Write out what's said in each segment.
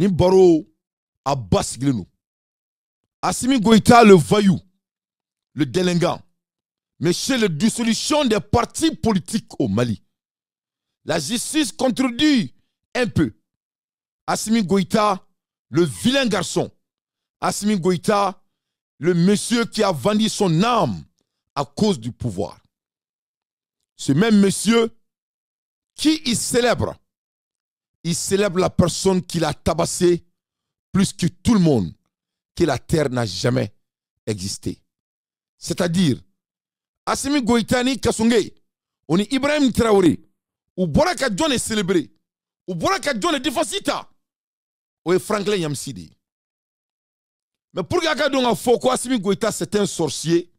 Ni baro a ba sigilen don. Assimi Goïta, le voyou, le délinquant, monsieur le dissolution des partis politiques au Mali. La justice contredit un peu. Assimi Goïta, le vilain garçon. Assimi Goïta, le monsieur qui a vendu son âme à cause du pouvoir. Ce même monsieur qui il célèbre la personne qui l'a tabassé plus que tout le monde, que la terre n'a jamais existé. C'est-à-dire, Assimi Goïta ni Kassoungé, on est Ibrahim Traoré, ou Boraka John est célébré, ou Boraka John est défensita, ou est Franklin Nyamsi. Mais pour que Assimi Goïta c'est un sorcier,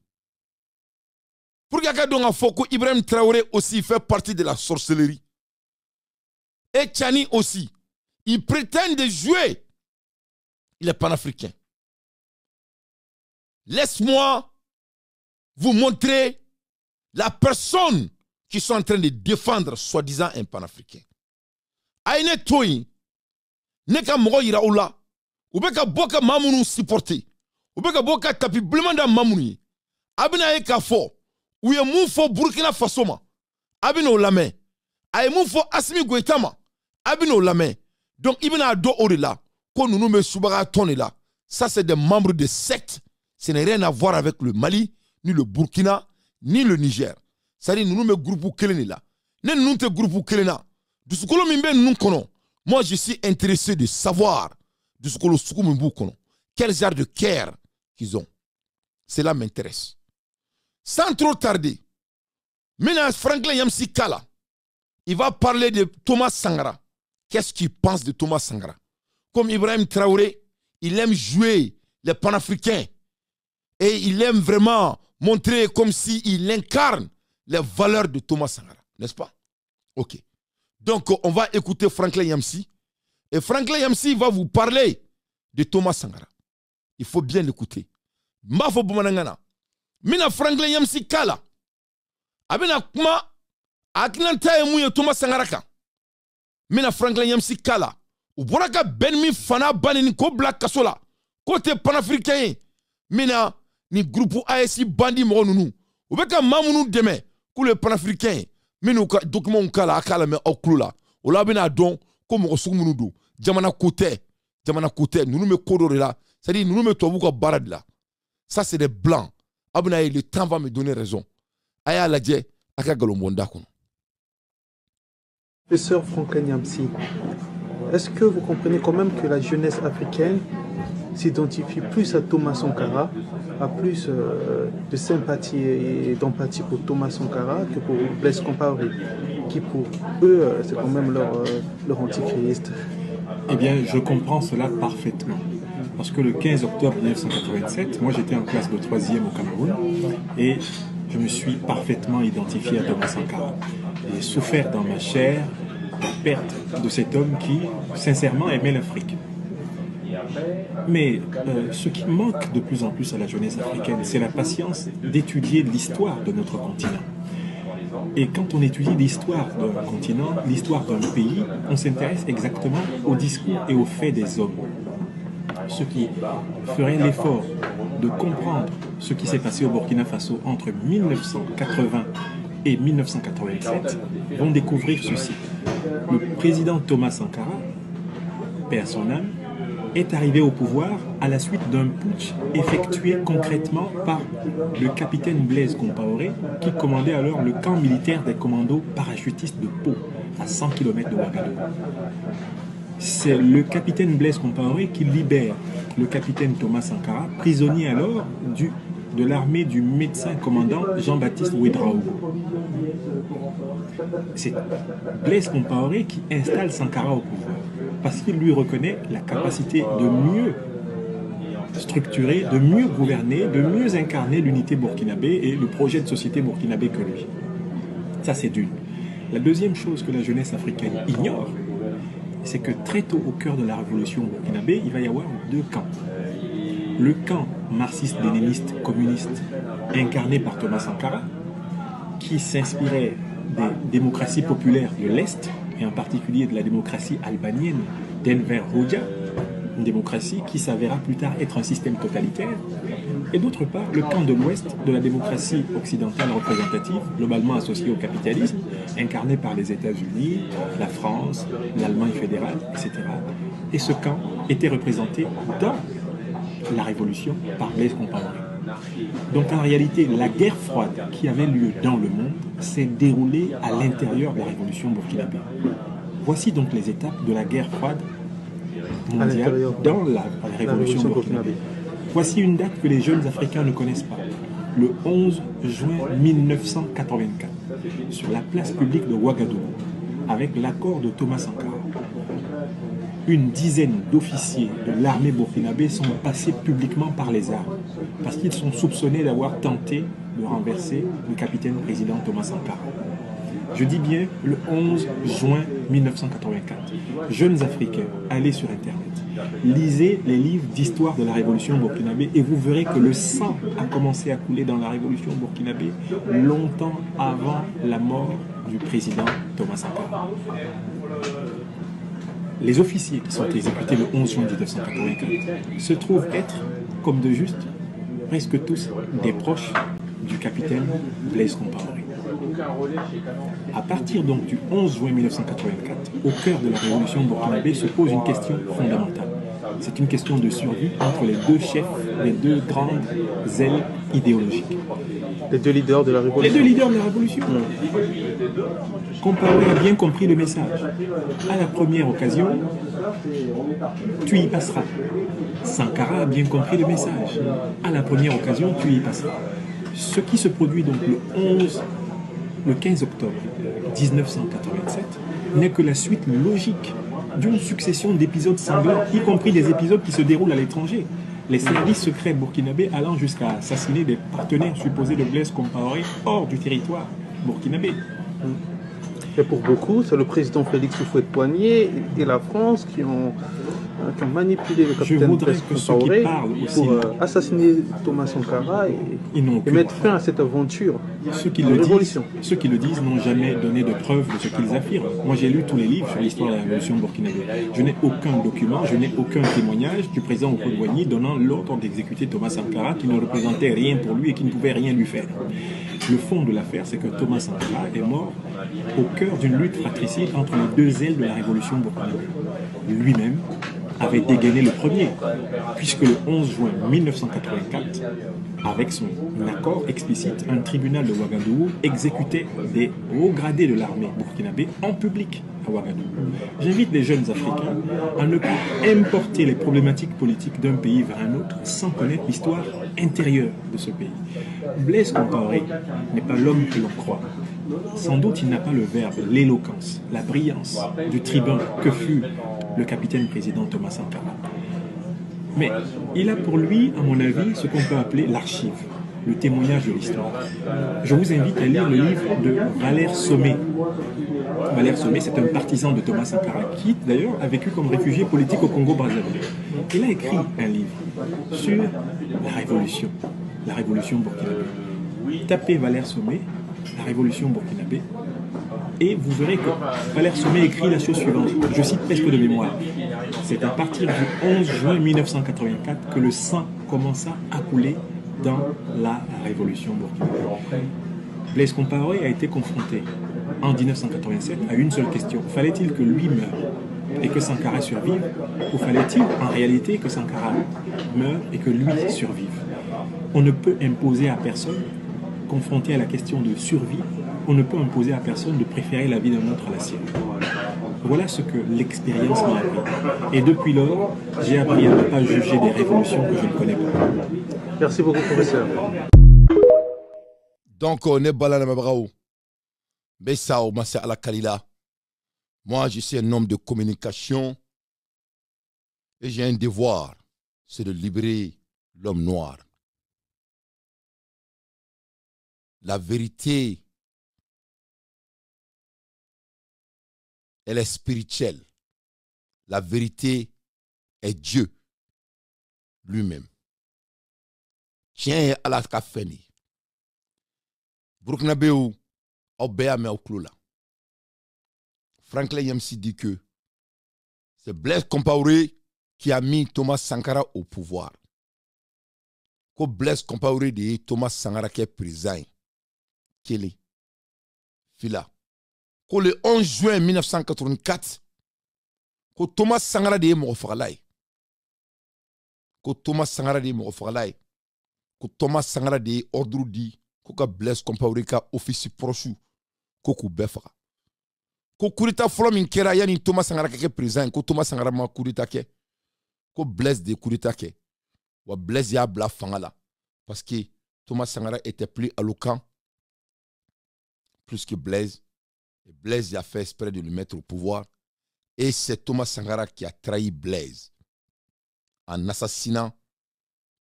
pour que Ibrahim Traoré aussi fait partie de la sorcellerie, et Tchani aussi, il prétend de jouer, il est panafricain. Laisse-moi vous montrer la personne qui sont en train de défendre soi-disant un panafricain. Aïne Toyi, neka mɔgɔ yira u la, u bɛ ka bɔ ka maa minnu supporter, u bɛ ka bɔ ka tapi bilenman da maa minnu ye. A bɛna ye k'a fɔ, u ye mun fɔ Burkina Faso ma, a bɛna o lamɛn. A ye mun fɔ Assimi Goïta ma, a bɛna o lamɛn. Donc i bɛna dɔn o de la, ko ninnu bɛ subaga tɔn de la. Ça c'est des membres de secte. Ce n'est rien à voir avec le Mali, ni le Burkina, ni le Niger. C'est-à-dire, nous sommes groupe kelen la. Nous sommes groupe kelen na. Dusukolo min bɛ ninnu kɔnɔ, moi je suis intéressé de savoir dusukolo sugu min b'u kɔnɔ, quel genre de cœur qu'ils ont. Cela m'intéresse. Sans trop tarder, maintenant Franklin Nyamsi Kala, il va parler de Thomas Sankara. Qu'est-ce qu'il pense de Thomas Sankara? Comme Ibrahim Traoré, il aime jouer les panafricains. Et il aime vraiment montrer comme s'il incarne les valeurs de Thomas Sankara, n'est-ce pas? Ok. Donc, on va écouter Franklin Nyamsi. Et Franklin Nyamsi va vous parler de Thomas Sankara. Il faut bien l'écouter. Mafo Bumanangana. Mina Franklin Nyamsi Kala. Abena kuma atlanta e Thomas Sankara ka. Mina Franklin Nyamsi Kala. Ou boraka benmi fana banini ko black kasola. Côté panafricain. Mina ni groupe ASI bandi mɔgɔ ninnu u bɛ ka maa minnu dɛmɛ k'olu ye panafricain ye minnu ka document k'a la a k'a lamɛn aw tulo la o la a bɛna dɔn ko mɔgɔ sugu minnu don jamana ko tɛ jamana ko tɛ ninnu bɛ ko dɔ de la, c'est-à-dire ninnu bɛ tubabuw ka baara de la. Ça c'est des blancs. A bɛna ye, le temps va me donner raison. A y'a lajɛ a ka nkalonbɔnda kɔnɔ. Professeur Franklin Nyamsi, est-ce que vous comprenez quand même que la jeunesse africaine s'identifie plus à Thomas Sankara, a plus de sympathie et d'empathie pour Thomas Sankara que pour Blaise Compaoré, qui pour eux, c'est quand même leur antichrist? Eh bien, je comprends cela parfaitement. Parce que le 15 octobre 1987, moi j'étais en classe de 3e au Cameroun et je me suis parfaitement identifié à Thomas Sankara. J'ai souffert dans ma chair la perte de cet homme qui, sincèrement, aimait l'Afrique. Mais ce qui manque de plus en plus à la jeunesse africaine, c'est la patience d'étudier l'histoire de notre continent. Et quand on étudie l'histoire d'un continent, l'histoire d'un pays, on s'intéresse exactement au discours et aux faits des hommes. Ceux qui feraient l'effort de comprendre ce qui s'est passé au Burkina Faso entre 1980 et 1987 vont découvrir ceci. Le président Thomas Sankara, paix à son âme, est arrivé au pouvoir à la suite d'un putsch effectué concrètement par le capitaine Blaise Compaoré, qui commandait alors le camp militaire des commandos parachutistes de Pau, à 100 km de Ouagadougou. C'est le capitaine Blaise Compaoré qui libère le capitaine Thomas Sankara, prisonnier alors de l'armée du médecin commandant Jean-Baptiste Ouedraogo. C'est Blaise Compaoré qui installe Sankara au pouvoir, parce qu'il lui reconnaît la capacité de mieux structurer, de mieux gouverner, de mieux incarner l'unité burkinabé et le projet de société burkinabé que lui. Ça, c'est d'une. La deuxième chose que la jeunesse africaine ignore, c'est que très tôt au cœur de la révolution burkinabé, il va y avoir deux camps. Le camp marxiste-léniniste communiste incarné par Thomas Sankara, qui s'inspirait des démocraties populaires de l'Est, et en particulier de la démocratie albanienne d'Enver Hoxha, une démocratie qui s'avéra plus tard être un système totalitaire, et d'autre part, le camp de l'Ouest de la démocratie occidentale représentative, globalement associée au capitalisme, incarné par les États-Unis, la France, l'Allemagne fédérale, etc. Et ce camp était représenté dans la Révolution par Blaise Compaoré. Donc en réalité, la guerre froide qui avait lieu dans le monde s'est déroulée à l'intérieur de la Révolution burkinabé. Voici donc les étapes de la guerre froide mondiale dans la Révolution burkinabé. Voici une date que les jeunes Africains ne connaissent pas. Le 11 juin 1984, sur la place publique de Ouagadougou, avec l'accord de Thomas Sankara, une dizaine d'officiers de l'armée burkinabé sont passés publiquement par les armes, parce qu'ils sont soupçonnés d'avoir tenté de renverser le capitaine président Thomas Sankara. Je dis bien le 11 juin 1984. Jeunes Africains, allez sur Internet, lisez les livres d'histoire de la révolution burkinabé et vous verrez que le sang a commencé à couler dans la révolution burkinabé longtemps avant la mort du président Thomas Sankara. Les officiers qui sont exécutés le 11 juin 1984 se trouvent être, comme de juste, presque tous des proches du capitaine Blaise Compaoré. À partir donc du 11 juin 1984, au cœur de la révolution burkinabé se pose une question fondamentale. C'est une question de survie entre les deux chefs, les deux grandes ailes idéologiques. Les deux leaders de la révolution. Les deux leaders de la révolution. Compaoré a bien compris le message. À la première occasion, tu y passeras. Sankara a bien compris le message. À la première occasion, tu y passeras. Ce qui se produit donc le 15 octobre 1987 n'est que la suite logique d'une succession d'épisodes sanglants, y compris des épisodes qui se déroulent à l'étranger. Les services secrets burkinabés allant jusqu'à assassiner des partenaires supposés de Blaise Compaoré hors du territoire burkinabé. Et pour beaucoup, c'est le président Félix Houphouët-Boigny et la France qui ont manipulé le capitaine Blaise Compaoré pour assassiner Thomas Sankara et mettre fin à cette aventure. Ceux qui le disent n'ont jamais donné de preuve de ce qu'ils affirment. Moi, j'ai lu tous les livres sur l'histoire de la révolution burkinabé. Je n'ai aucun document, je n'ai aucun témoignage du président Houphouët-Boigny donnant l'ordre d'exécuter Thomas Sankara, qui ne représentait rien pour lui et qui ne pouvait rien lui faire. Le fond de l'affaire, c'est que Thomas Sankara est mort au cœur d'une lutte fratricide entre les deux ailes de la révolution burkinabé. Lui-même avait dégainé le premier, puisque le 11 juin 1984, avec son accord explicite, un tribunal de Ouagadougou exécutait des hauts gradés de l'armée burkinabé en public à Ouagadougou. J'invite les jeunes Africains à ne pas importer les problématiques politiques d'un pays vers un autre sans connaître l'histoire intérieure de ce pays. Blaise Compaoré n'est pas l'homme que l'on croit. Sans doute, il n'a pas le verbe, l'éloquence, la brillance du tribun que fut le capitaine président Thomas Sankara. Mais il a pour lui, à mon avis, ce qu'on peut appeler l'archive, le témoignage de l'histoire. Je vous invite à lire le livre de Valère Somé. Valère Somé, c'est un partisan de Thomas Sankara qui, d'ailleurs, a vécu comme réfugié politique au Congo-Brazzaville. Il a écrit un livre sur la révolution burkinabé. Tapez Valère Somé, la révolution burkinabé, et vous verrez que Valère Somé écrit la chose suivante, je cite presque de mémoire. C'est à partir du 11 juin 1984 que le sang commença à couler dans la révolution burkinabé. Blaise Compaoré a été confronté en 1987 à une seule question. Fallait-il que lui meure et que Sankara survive, ou fallait-il en réalité que Sankara meure et que lui survive? On ne peut imposer à personne, confronté à la question de survie, on ne peut imposer à personne de préférer la vie d'un autre à la sienne. Voilà ce que l'expérience m'a appris. Et depuis lors, j'ai appris à ne pas juger des révolutions que je ne connais pas. Merci beaucoup, professeur. Donc, on est balana mabrao. Bessao, Massa ala Kalila. Moi, je suis un homme de communication et j'ai un devoir, c'est de libérer l'homme noir. La vérité, elle est spirituelle. La vérité est Dieu lui-même. Tiens à la kafeni. Burkinabé ou Obéa mais au clou là. Franklin Yamsi dit que c'est Blaise Compaoré qui a mis Thomas Sankara au pouvoir. Ko Blaise Compaoré de ye Thomas Sankara kɛ président ye. Kelen. Fila. Ko le 11 juin 1984, ko Thomas Sankara de ye mɔgɔ fagala ye. Ko Thomas Sankara de ye mɔgɔ fagala ye. Ko Thomas Sankara de ye ordre di ko ka Blaise Compaoré ka office proche ko k'u bɛɛ faga. Ko coup d'état fɔlɔ min kɛra yanni Thomas Sankara ka kɛ président ye, ko Thomas Sankara ma coup d'état kɛ. Ko Blaise de coup d'état kɛ. Wa Blaise y'a bila fanga la parce que Thomas Sankara était plus éloquent plus que Blaise. Et Blaise a fait exprès de le mettre au pouvoir. Et c'est Thomas Sankara qui a trahi Blaise en assassinant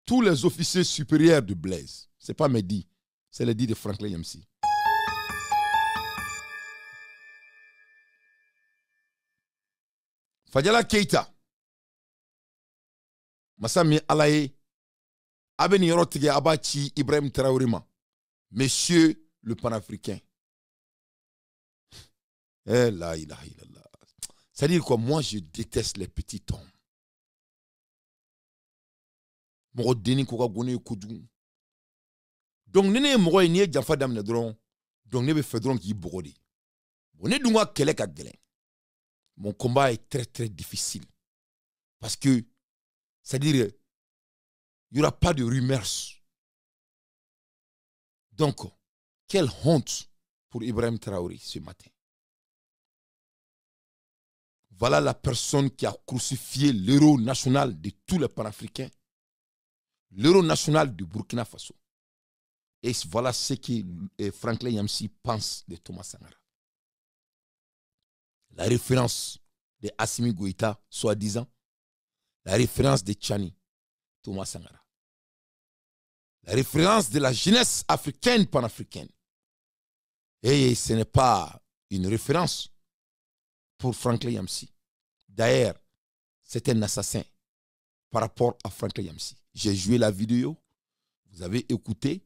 tous les officiers supérieurs de Blaise. C'est pas mes dits, c'est les dits de Franklin Nyamsi. Fadiala Keita, masa min ala ye, a bɛ nin yɔrɔ tigɛ a b'a ci Ibrahim Traoré ma, monsieur le panafricain. Eh la ilaha illallah. C'est-à-dire quoi, moi je déteste les petits hommes. Mɔgɔ denni ko ka go ne ye kojugu. Donc ni ne ye mɔgɔ ye n'i ye janfa daminɛ dɔrɔn, donc ne bɛ fɛ dɔrɔn k'i bɔgɔ de. Bon, ne dun ka kɛlɛ ka gɛlɛn. Mon combat est très très difficile. Parce que, c'est-à-dire, il n'y aura pas de rumeurs. Donc, quelle honte pour Ibrahim Traoré ce matin. Voilà la personne qui a crucifié l'héros national de tous les panafricains, l'héros national du Burkina Faso. Et voilà ce que Franklin Nyamsi pense de Thomas Sankara. La référence de Assimi Goïta, soi-disant, la référence de Tchani, Thomas Sankara. La référence de la jeunesse africaine panafricaine. Et ce n'est pas une référence pour Franklin Nyamsi. D'ailleurs, c'est un assassin par rapport à Franklin Nyamsi. J'ai joué la vidéo, vous avez écouté,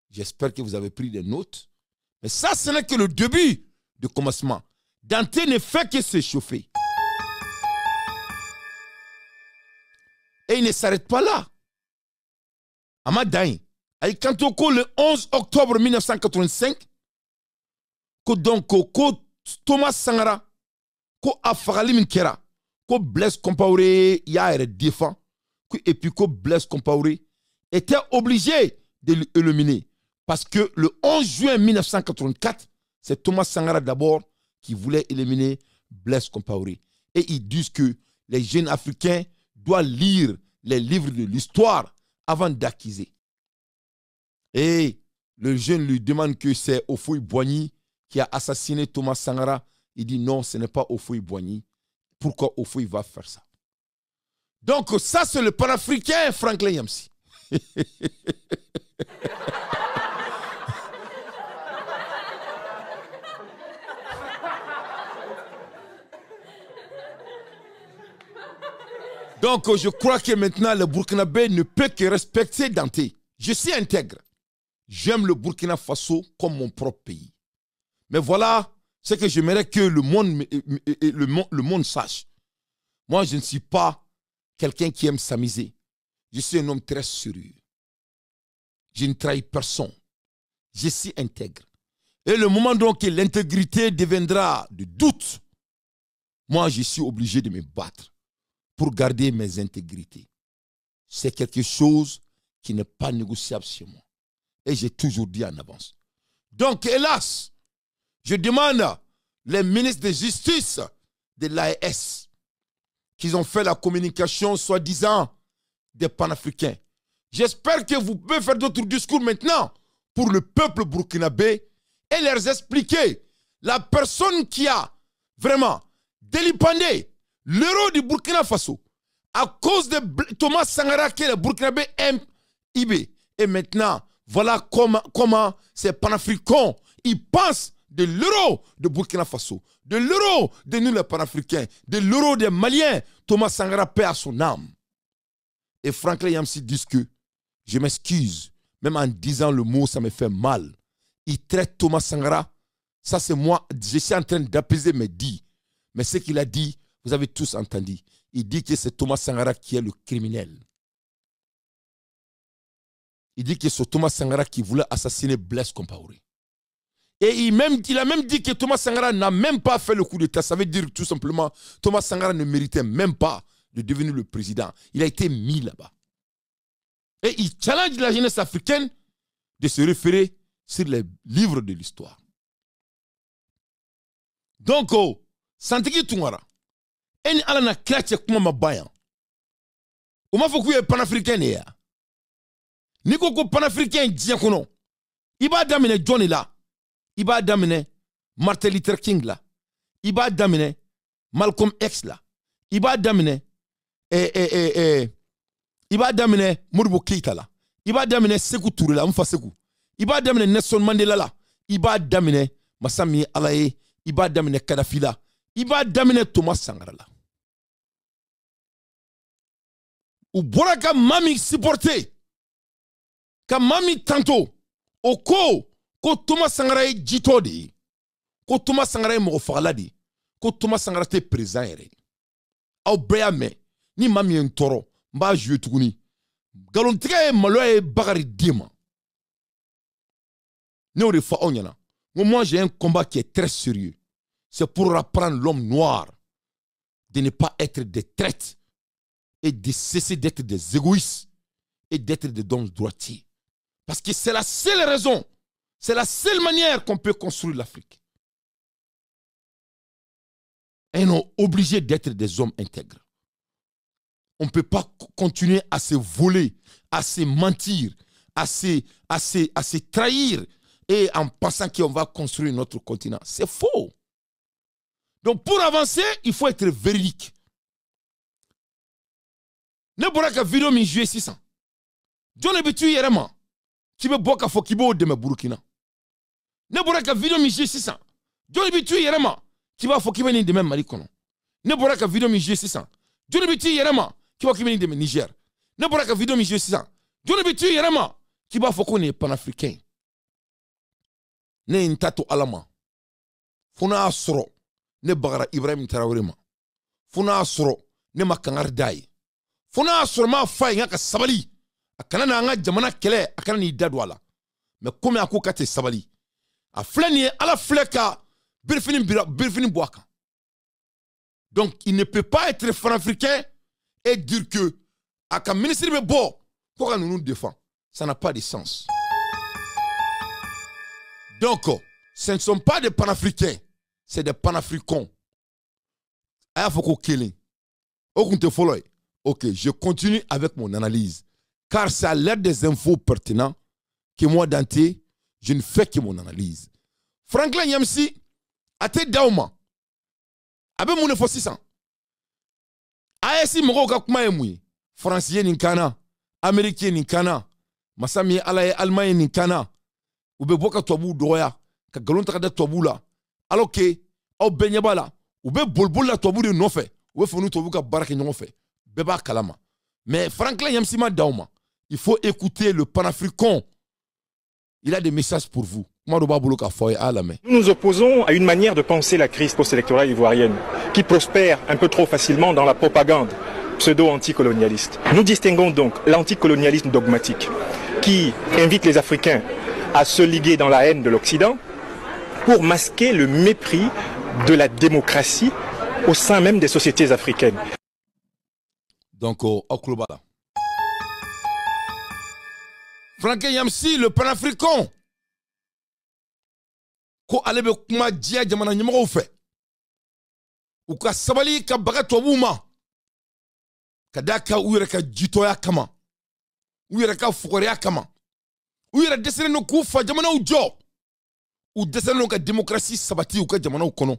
j'espère que vous avez pris des notes. Mais ça, ce n'est que le début du commencement. Dante ne fait que s'échauffer. Et il ne s'arrête pas là. Amadain, Kantoko, le 11 octobre 1985, ko donc ko Thomas Sankara, ko a fagali min kɛra, ko Blaise Compaoré y'a yɛrɛ défend, et puis ko Blaise Compaoré était obligé de l'éliminer. Parce que le 11 juin 1984, c'est Thomas Sankara d'abord qui voulait éliminer Blaise Compaoré. Et ils disent que les jeunes Africains doivent lire les livres de l'histoire avant d'accuser. Et le jeune lui demande que c'est Houphouët-Boigny qui a assassiné Thomas Sankara. Il dit non, ce n'est pas Houphouët-Boigny. Pourquoi Houphouët va faire ça? Donc ça, c'est le panafricain Franklin Nyamsi. Donc, je crois que maintenant, le Burkinabé ne peut que respecter Dante. Je suis intègre. J'aime le Burkina Faso comme mon propre pays. Mais voilà ce que j'aimerais que le monde sache. Moi, je ne suis pas quelqu'un qui aime s'amuser. Je suis un homme très sérieux. Je ne trahis personne. Je suis intègre. Et le moment donc que l'intégrité deviendra de doute, moi, je suis obligé de me battre pour garder mes intégrités. C'est quelque chose qui n'est pas négociable chez moi. Et j'ai toujours dit en avance. Donc, hélas, je demande les ministres de justice de l'AES qu'ils ont fait la communication soi-disant des panafricains. J'espère que vous pouvez faire d'autres discours maintenant pour le peuple burkinabé et leur expliquer la personne qui a vraiment délipendé l'euro du Burkina Faso à cause de Thomas Sankara qui est le Burkinabé MIB. Et maintenant, voilà comment ces panafricains, ils pensent de l'euro de Burkina Faso, de l'euro de nous les panafricains, de l'euro des Maliens. Thomas Sankara paie à son âme. Et Franklin Nyamsi dit que, je m'excuse, même en disant le mot, ça me fait mal. Il traite Thomas Sankara, ça c'est moi, je suis en train d'apaiser mes dits. Mais ce qu'il a dit, vous avez tous entendu. Il dit que c'est Thomas Sankara qui est le criminel. Il dit que c'est Thomas Sankara qui voulait assassiner Blaise Compaoré. Et il a même dit que Thomas Sankara n'a même pas fait le coup d'État. Ça veut dire tout simplement, Thomas Sankara ne méritait même pas de devenir le président. Il a été mis là-bas. Et il challenge la jeunesse africaine de se référer sur les livres de l'histoire. Donc, oh, Santigi Tounkara, en ala na kira cɛ kuma ma ban yan. O m'a fɔ k'u ye panafricain de ye wa? N'i ko ko panafricain diɲɛ kɔnɔ, i b'a daminɛ jɔn de la? I b'a daminɛ Martin Luther King la, i b'a daminɛ Malcolm X la, i b'a daminɛ i b'a daminɛ Modibo Keïta la, i b'a daminɛ Sékou Touré la, n fa Sékou, i b'a daminɛ Nelson Mandela la, i b'a daminɛ masa min ye Ala ye, i b'a daminɛ Kadhafi la, i b'a daminɛ Thomas Sankara la. U bɔra ka maa min supporter, ka maa min tanto, o ko ko Thomas Sankara ye jitɔ de ye, ko Thomas Sankara ye mɔgɔ fagala de ye, ko Thomas Sankara tɛ président yɛrɛ ye. Aw bɛɛ y'a mɛn, ni maa min ye n tɔɔrɔ, n b'a jouer tuguni. Nkalontigɛ ye maloya ye Bakari den ma. Ne y'o de fɔ aw ɲɛna. N ko moi j'ai un combat qui est très sérieux. C'est pour apprendre l'homme noir de ne pas être des traîtres et de cesser d'être des égoïstes et d'être des hommes droitiers. Parce que c'est la seule raison, c'est la seule manière qu'on peut construire l'Afrique. Et on est obligé d'être des hommes intègres. On ne peut pas continuer à se voler, à se mentir, à se trahir et en pensant qu'on va construire notre continent. C'est faux. Donc pour avancer, il faut être véridique. Ne bɔra ka vidéo min jouer sisan, jɔn de bɛ t'u yɛrɛ ma k'i bɛ bɔ k'a fɔ k'i b'o dɛmɛ Burukina? Ne bɔra ka vidéo min jouer sisan, jɔn de bɛ t'u yɛrɛ ma k'i b'a fɔ k'i bɛ nin dɛmɛ Mali kɔnɔ? Ne bɔra ka vidéo min jouer sisan, jɔn de bɛ t'u yɛrɛ ma k'i b'a fɔ k'i bɛ nin dɛmɛ Niger? Ne bɔra ka vidéo min jouer sisan, jɔn de bɛ t'u yɛrɛ ma k'i b'a fɔ ko nin ye panafricain? Ne ye n ta to Ala ma, fo n'a y'a sɔrɔ ne bagara Ibrahim Traoré ma, fo n'a y'a sɔrɔ ne ma kangari d'a ye, fo n'a y'a sɔrɔ n m'a f'a ye n ka sabali, a kana n'an ka jamana kɛlɛ, a kana n'i da don a la. Mais komi a ko k'a tɛ sabali, a filɛ nin ye, Ala filɛ ka birifini bɔ a kan. Donc il ne peut pas être panafricain et dire que a ka ministre bɛ bɔ ko ka ninnu défend. Ça n'a pas de sens. Donc ce ne sont pas des panafricains, c'est des panafricains. A y'a fɔ ko kelen o kun tɛ fɔlɔ ye. Ok, je continue avec mon analyse. Car c'est à l'aide des infos pertinentes que moi, Dante, je ne fais que mon analyse. Franklin Nyamsi, a tɛ d'aw ma. A bɛ mun de fɔ sisan? AES mɔgɔw ka kuma ye mun ye? Faransi ye nin kan na, Amérique ye nin kan na, masa min ye Ala ye Allemagne ye nin kan na. U bɛ bɔ ka tubabuw dɔgɔya, ka nkalon ta ka da tubabuw la. Alors que aw bɛɛ ɲɛ b'a la, u bɛ boliboli la tubabuw de nɔfɛ, u bɛ fɛ ni tubabuw ka baara kɛ ɲɔgɔn fɛ. Bɛɛ b'a kalama. Mais Franklin Nyamsi ma d'aw ma. Il faut écouter le panafricain. Il a des messages pour vous. Nous nous opposons à une manière de penser la crise post-électorale ivoirienne qui prospère un peu trop facilement dans la propagande pseudo-anticolonialiste. Nous distinguons donc l'anticolonialisme dogmatique qui invite les Africains à se liguer dans la haine de l'Occident pour masquer le mépris de la démocratie au sein même des sociétés africaines. Donc, au Klobala. Franklin Nyamsi, le panafricain, ko ale bɛ kuma diɲɛ jamana ɲɛmɔgɔw fɛ, u ka sabali ka baga tubabuw ma, ka d'a kan u yɛrɛ ka jitɔya kama, u yɛrɛ ka fugariya kama, u yɛrɛ dɛsɛlen don k'u fa jamanaw jɔ, u dɛsɛlen don ka démocratie sabati u ka jamanaw kɔnɔ.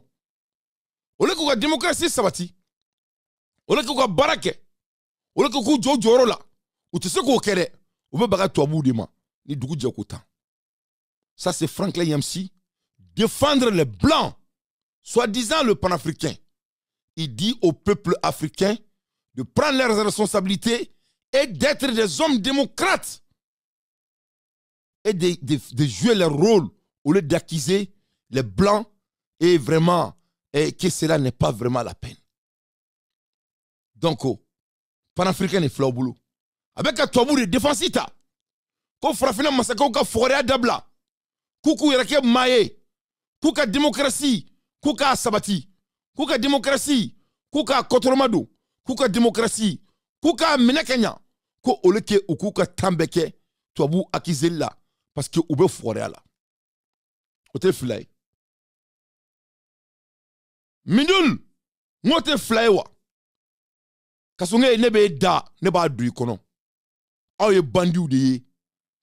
Au lieu k'u ka démocratie sabati, au lieu k'u ka baara kɛ, au lieu k'u jɔ u jɔyɔrɔ la, u tɛ se k'o kɛ dɛ. U bɛ baga tubabuw de ma ni dugu jɛ ko tan. Ça c'est Franklin Nyamsi. Défendre les blancs, soi-disant le panafricain. Il dit au peuple africain de prendre leurs responsabilités et d'être des hommes démocrates et de jouer leur rôle au lieu d'accuser les blancs et vraiment et que cela n'est pas vraiment la peine. Donc panafricain de filɛ aw bolo. A bɛ ka tubabu de défense ta. Ko farafinna masakɛw ka fugariya dabila. K'u k'u yɛrɛ kɛ maa ye. K'u ka démocratie k'u k'a sabati. K'u ka démocratie k'u k'a kɔtɔrɔma don. K'u ka démocratie k'u k'a minɛ ka ɲa. Ko au lieu que u k'u ka temps bɛɛ kɛ tubabu accuseli la parce que u bɛ fugariya la. O tɛ fila ye. Mindul n k'o tɛ fila ye wa? Kassogué ne b'e da ne b'a don i kɔnɔ. Aw ye bandits de ye.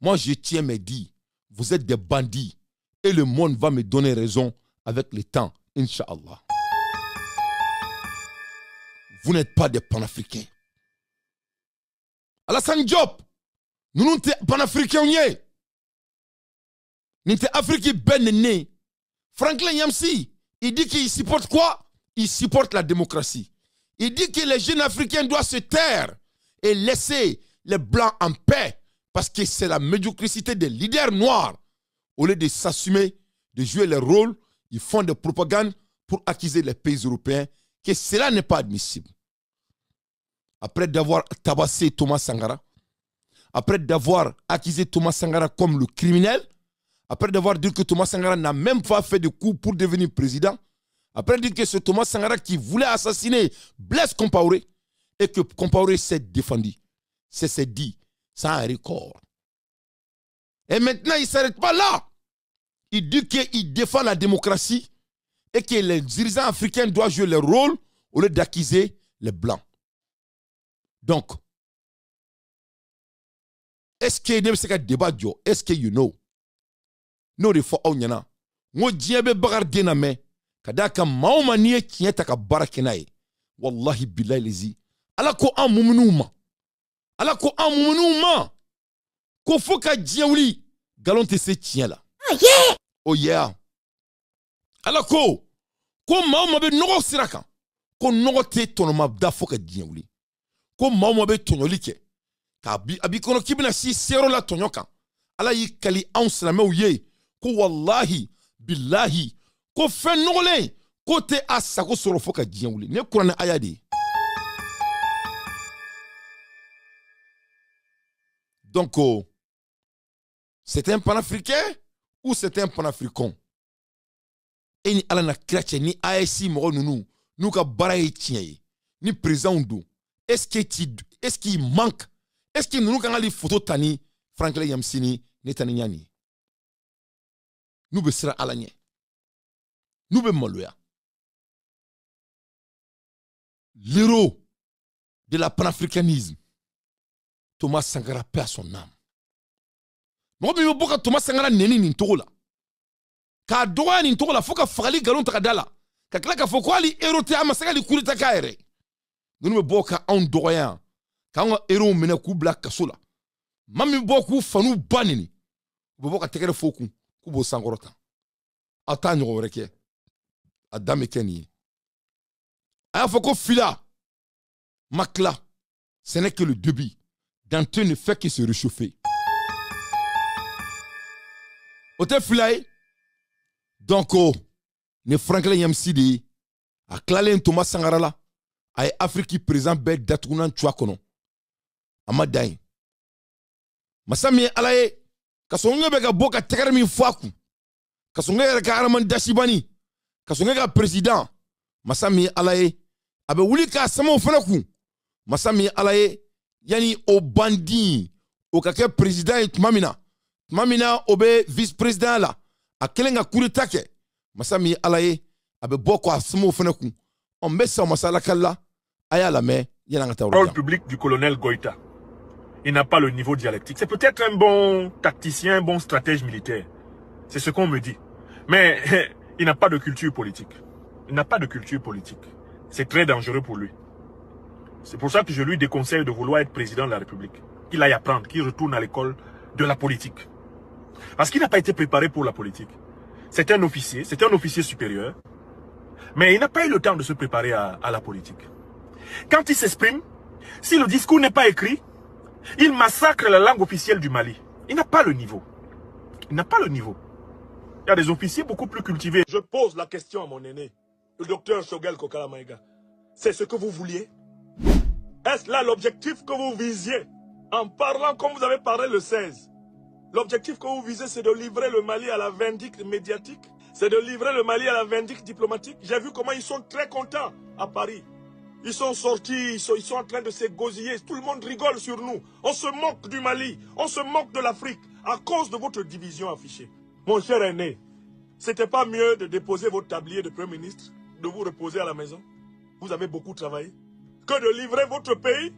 Moi je tiens mes dits. Vous êtes des bandits et le monde va me donner raison avec le temps, Inch'Allah. Vous n'êtes pas des panafricains. Alassane Diop, nous tɛ panafricains ye. Nin tɛ Afrique bɛɛ nɛni. Franklin Nyamsi, il dit qu'il supporte quoi? Il supporte la démocratie. Il dit que les jeunes Africains doivent se taire et laisser les Blancs en paix parce que c'est la médiocrité des leaders noirs. Au lieu de s'assumer, de jouer leur rôle, ils font des propagandes pour accuser les pays européens que cela n'est pas admissible. Après d'avoir tabassé Thomas Sankara, après d'avoir accusé Thomas Sankara comme le criminel, après d'avoir dit que Thomas Sankara n'a même pas fait de coup pour devenir président, après dire que c'est Thomas Sankara qui voulait assassiner Blaise Compaoré et que Compaoré s'est défendu, c'est dit, c'est un record. Et maintenant, il ne s'arrête pas là. Il dit qu'il défend la démocratie et que les dirigeants africains doivent jouer leur rôle au lieu d'accuser les Blancs. Donc, est-ce que ne se ka débat jɔ? Est-ce que you know? N'o de fɔ aw ɲɛna. N ko diɲɛ bɛ Bakari den na mɛn ka d'a kan maa o maa n'i ye tiɲɛ ta ka baara kɛ n'a ye, wallahi bilahi lezi. Ala ko an muminiw ma. Ala ko an muminiw ma. Ko fo ka diɲɛ wuli, nkalon tɛ se tiɲɛ la. Oh yeah. Ala ko maa o maa bɛ nɔgɔ sira kan, ko nɔgɔ tɛ tɔnɔma da fo ka diɲɛ wuli. Ko maa o maa bɛ tɔɲɔli kɛ, k'a bi a b'i kɔnɔ k'i bɛna si seyɔrɔ la tɔɲɔ kan. Ala y'i kali anw silamɛw ye ko wallahi bilahi ko fɛn nɔgɔlen k'o tɛ a sago sɔrɔ fo ka diɲɛ wuli. Nin ye kuranɛ aya de ye. Donc, c'est un panafricain ou c'est un panafricain? E ni Ala na kira cɛ ni AES mɔgɔ ninnu n'u ka baara ye tiɲɛ ye ni président don, est-ce qu'il manque? Est-ce que ninnu kan ka hali photo ta ni Franklin Nyamsi ni Netanyani ye? N'u bɛ siran Ala ɲɛ, n'u bɛ maloya. L'héros de la panafricanisme, Thomas Sankara, paix à son âme. Mɔgɔ min bɛ bɔ ka Thomas Sankara nɛni nin cogo la, k'a dɔgɔya nin cogo la fo ka fagali nkalon ta ka da la, ka tila k'a fɔ ko hali héros tɛ, a ma se ka hali coup d'état k'a yɛrɛ. Ninnu bɛ bɔ ka anw dɔgɔya yan, k'anw ka héros minɛ k'u bila kaso la. Maa min bɛ bɔ k'u fa n'u ba nɛni, u bɛ bɔ ka tɛgɛrɛ fɔ u kun k'u b'o sankɔrɔta. Aw t'a ɲɔgɔn wɛrɛ kɛ, a dan bɛ kɛ nin ye. A y'a fɔ ko fila ma tila, ce n'est que le début. Dante ne fait que se réchauffer. O tɛ fila ye. Donc, ni Franklin Nyamsi de ye, a tilalen Thomas Sankara la, a ye Afrique président bɛɛ datugunan cuwa kɔnɔ. A ma dan yen. Masa min ye Ala ye, Kassogué bɛ ka bɔ ka tɛgɛrɛ min fɔ a kun, Kassogué yɛrɛ ka Araman Dasibani, Kassogué ka président, masa min ye Ala ye, a bɛ wuli k'a sama o fana kun. Masa min ye Ala ye, yani o bandi o ka kɛ président ye tuma min na o bɛ vice président la, a kɛlen ka coup d'état kɛ, masa min ye Ala ye, a bɛ bɔ k'a sama o fana kun. Ɔ n bɛ sa o masa Ala kali la, a y'a lamɛn yanni an ka taa yɔrɔ jan. Parole publique du colonel Goïta. Il n'a pas le niveau dialectique. C'est peut-être un bon tacticien, un bon stratège militaire. C'est ce qu'on me dit. Mais il n'a pas de culture politique. Il n'a pas de culture politique. C'est très dangereux pour lui. C'est pour ça que je lui déconseille de vouloir être président de la République. Qu'il aille apprendre, qu'il retourne à l'école de la politique. Parce qu'il n'a pas été préparé pour la politique. C'est un officier supérieur. Mais il n'a pas eu le temps de se préparer à la politique. Quand il s'exprime, si le discours n'est pas écrit, il massacre la langue officielle du Mali. Il n'a pas le niveau. Il n'a pas le niveau. Il y a des officiers beaucoup plus cultivés. Je pose la question à mon aîné, le docteur Choguel Kokalla Maïga. C'est ce que vous vouliez? Est-ce là l'objectif que vous visiez en parlant comme vous avez parlé le 16? L'objectif que vous visez, c'est de livrer le Mali à la vindicte médiatique. C'est de livrer le Mali à la vindicte diplomatique. J'ai vu comment ils sont très contents à Paris. Ils sont sortis, ils sont en train de s'égosiller. Tout le monde rigole sur nous. On se moque du Mali, on se moque de l'Afrique à cause de votre division affichée. Mon cher aîné, c'était pas mieux de déposer votre tablier de Premier ministre, de vous reposer à la maison? Vous avez beaucoup travaillé. Que de livrer votre pays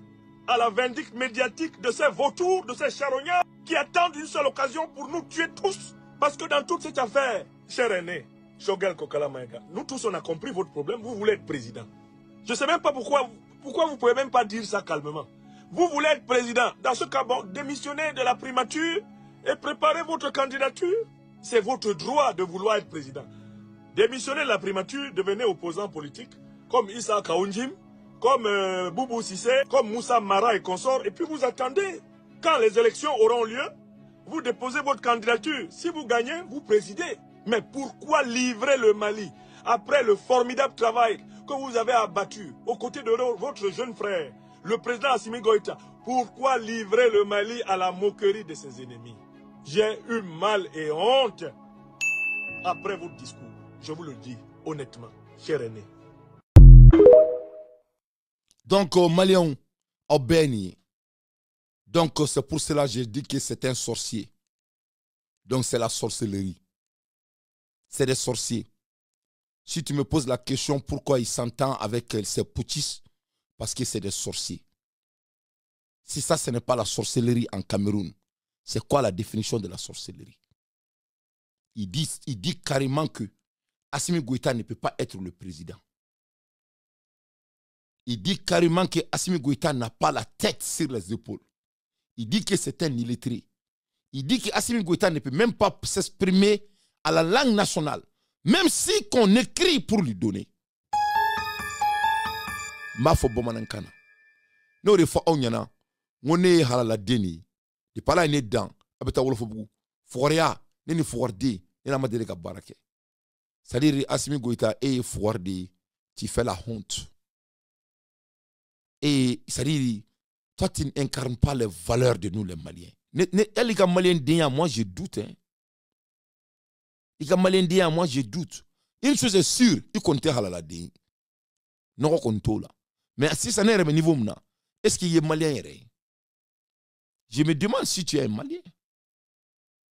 à la vindicte médiatique de ces vautours, de ces charognards qui attendent une seule occasion pour nous tuer tous. Parce que dans toute cette affaire, cher aîné, Choguel Kokalla Maïga, nous tous on a compris votre problème, vous voulez être président. Je ne sais même pas pourquoi vous ne pouvez même pas dire ça calmement. Vous voulez être président. Dans ce cas, bon, démissionnez de la primature et préparez votre candidature. C'est votre droit de vouloir être président. Démissionnez de la primature, devenez opposant politique, comme Issa Kaou N'Djim, comme Boubou Cissé, comme Moussa Mara et consorts, et puis vous attendez. Quand les élections auront lieu, vous déposez votre candidature. Si vous gagnez, vous présidez. Mais pourquoi livrer le Mali après le formidable travail que vous avez abattu aux côtés de votre jeune frère, le président Assimi Goïta? Pourquoi livrer le Mali à la moquerie de ses ennemis? J'ai eu mal et honte après votre discours. Je vous le dis honnêtement, cher aîné. Donc, Maliens, au Béni. Donc, c'est pour cela que j'ai dit que c'est un sorcier. Donc, c'est la sorcellerie. C'est des sorciers. Si tu me poses la question pourquoi il s'entend avec ces putschistes, parce que c'est des sorciers. Si ça, ce n'est pas la sorcellerie en Cameroun, c'est quoi la définition de la sorcellerie? Il dit carrément que Assimi Goïta ne peut pas être le président. Il dit carrément que Assimi Goïta n'a pas la tête sur les épaules. Il dit que c'est un illettré. Il dit que Assimi Goïta ne peut même pas s'exprimer à la langue nationale, même si qu'on écrit pour lui donner. Ma fo bomanankana. N'o de fɔ aw ɲɛna, n ko ne ye halaladen de ye. Depuis Ala ye ne dan, a bɛ taa Wolofobugu. Fugariya, ne ni fugariden, ne n'a ma deli ka baara kɛ. C'est-à-dire Assimi Goïta, e ye fugari de ye, tu fais la honte. Et c'est-à-dire, toi tu n'incarnes pas les valeurs de nous les Maliens. Elle est Malien, moi je doute. Hein. Il est Malien, moi je doute. Une chose est sûre, il compte halaladen. Non, on là. Mais si ça n'est pas niveau, est-ce qu'il est Malien? Je me demande si tu es un Malien.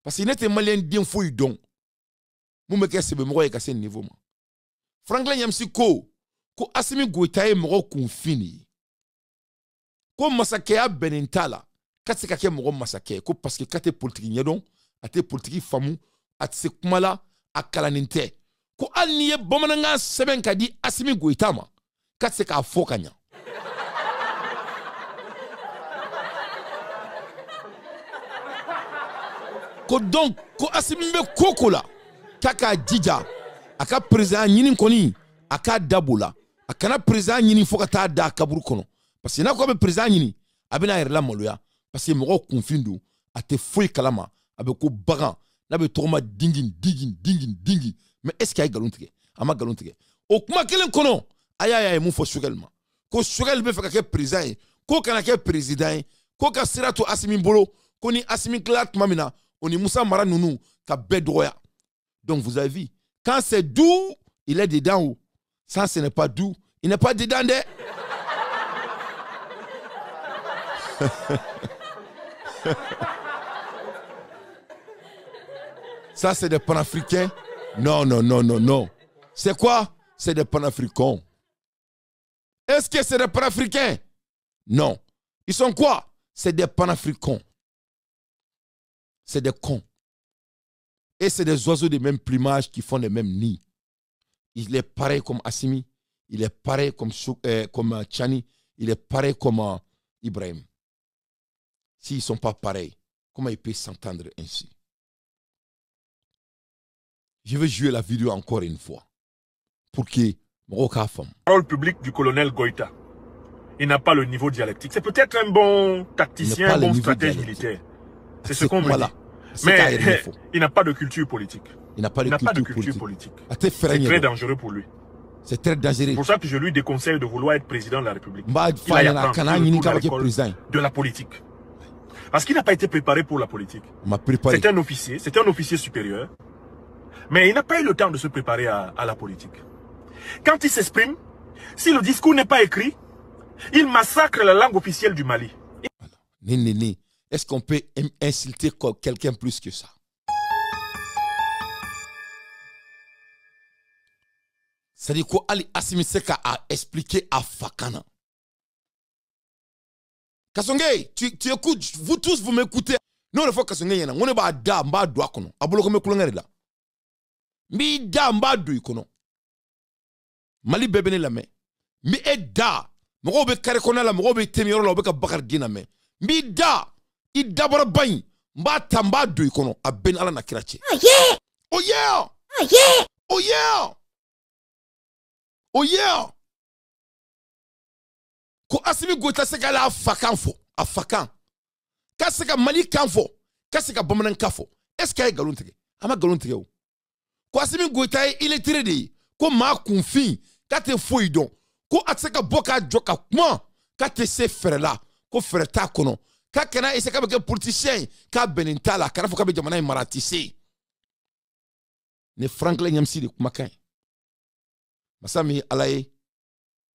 Parce qu'il n'est Malien d'un fou don. Moi, je suis un niveau. Franklin Nyamsi ko Assimi Goïta ye mɔgɔ kunfin de ye. Ko masakɛya bɛnnen t'a la, k'a tɛ se ka kɛ mɔgɔ masakɛ ye, ko parce que k'a tɛ politiki ɲɛdɔn, a tɛ politiki faamu, a tɛ se kuma la, a kalannen tɛ. Ko hali n'i ye bamanankan sɛbɛn ka di Assimi Goïta ma, k'a tɛ se k'a fɔ ka ɲa. Ko donc ko Assimi bɛ ko ko la, k'a k'a jija, a ka président ɲini kɔni, a k'a dab'o la, a kana président ɲini fo ka taa da a kaburu kɔnɔ. Parce que n'a ko a bɛ président ɲini, a bɛna a yɛrɛ lamaloya, parce que mɔgɔw kunfin don, a tɛ foyi kalama, a bɛ ko bagan, n'a bɛ tɔgɔma dingin dingin dingin dingin. Mais est-ce qu'il y a nkalon tigɛ? A ma nkalon tigɛ. O kuma kelen kɔnɔ, a y'a ye mun fɔ Choguel ma? Ko Choguel bɛ fɛ ka kɛ président ye, k'o kana kɛ président ye, k'o ka sira to Assimi bolo, ko ni Assimi tilala tuma min na, o ni Moussa Mara ninnu ka bɛɛ dɔgɔya. Donc vous avez vu, quand c'est doux, il est dedans. Ça, ce n'est pas doux, il n'est pas dedans. De... Ça, c'est des panafricains. Non, non, non, non, non. C'est quoi? C'est des panafricains. Est-ce que c'est des panafricains? Non. Ils sont quoi? C'est des panafricains. C'est des cons. Et c'est des oiseaux de même plumage qui font les mêmes nids. Il est pareil comme Assimi, il est pareil comme Tchani, il est pareil comme Ibrahim. S'ils ne sont pas pareils, comment ils peuvent s'entendre ainsi? Je vais jouer la vidéo encore une fois pour que Moroka femme. Parole publique du colonel Goïta. Il n'a pas le niveau dialectique. C'est peut-être un bon tacticien, un bon stratège militaire. C'est ce qu'on me dit. Mais il n'a pas de culture politique. Il n'a pas de culture politique. C'est très dangereux pour lui. C'est très dangereux. C'est pour ça que je lui déconseille de vouloir être président de la République. Il a de la politique. Parce qu'il n'a pas été préparé pour la politique. C'est un officier supérieur. Mais il n'a pas eu le temps de se préparer à la politique. Quand il s'exprime, si le discours n'est pas écrit, il massacre la langue officielle du Mali. Né. Est-ce qu'on peut insulter quelqu'un plus que ça? C'est-à-dire quoi, Ali Assimi Seka a expliqué à Fakana. Kasonge, tu écoutes, vous tous vous m'écoutez. Nous, le faut Kasonge, on est ba da mba do akono. Abolo kome kulongere la. Mi da mba do ikono. Mali bebene la me. Mi e da. Moko be kare kona la, moko be temiyoro la, be ka bakar gina me. Mi da. I dabara bain. Mba ta mba do ikono. A ben ala na kirache. Oh yeah! Oh yeah! Oh yeah! Oh yeah! Oh yeah! Ko Assimi Goïta se ka la fakan fo, a fakan. Ka se ka Mali kan fo, ka se ka bamanan kan fo. Est-ce qu'il y a galon tigɛ? A ma galon tigɛ o. Ko Assimi Goïta ye illettré de ye. Ko maa kunfin, k'a tɛ foyi dɔn. Ko a tɛ se ka bɔ k'a jɔ ka kuma, k'a tɛ se fɛɛrɛ la, ko fɛɛrɛ t'a kɔnɔ. K'a kana essayer k'a bɛ kɛ politicien ye, k'a bɛnnen t'a la, kana fɔ k'a bɛ jamana in mara a tɛ se. Ni Franklin Nyamsi de kumakan ye. Masa min ye Ala ye,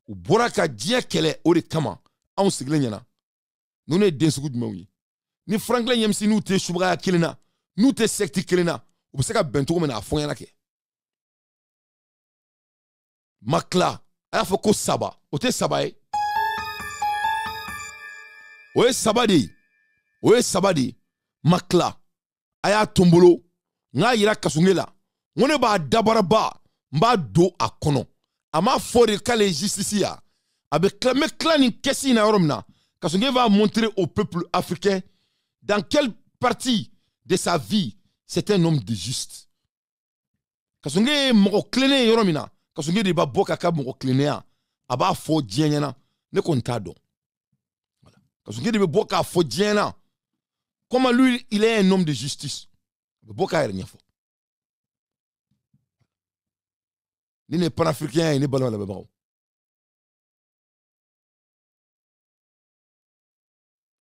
u bɔra ka diɲɛ kɛlɛ o de kama anw sigilen ɲɛna. Ninnu ye den sugu jumɛnw ye? Ni Franklin Nyamsi n'u tɛ subagaya kelen na, n'u tɛ secte kelen na, u bɛ se ka bɛn cogo min na a fɔ n ɲɛna kɛ. Makla, a y'a fɔ ko saba, o tɛ saba ye. O ye saba de ye. O ye saba de ye. Makla, a y'a tonbolo, n k'a yira Kasonge la, n ko ne b'a dabaraba, n b'a don a kɔnɔ. A m'a fɔ de k'ale ye justice ya. A bɛ tila, n bɛ tila nin kɛsi in na yɔrɔ min na, Kasonge va montrer au peuple africain dans quelle partie de sa vie c'est un homme de juste. Kasonge ye mɔgɔ tilennen ye yɔrɔ min na, Kasonge de b'a bɔ k'a ka mɔgɔ tilennenya, a b'a fɔ diɲɛ ɲɛna. Ne kɔni t'a dɔn. Voilà. Kasonge de bɛ bɔ k'a fɔ diɲɛ ɲɛna comment lui il est un homme de justice. A bɛ bɔ k'a yɛrɛ ɲɛfɔ. Ni ne panafricain ye, ne balima lamɛnbagaw.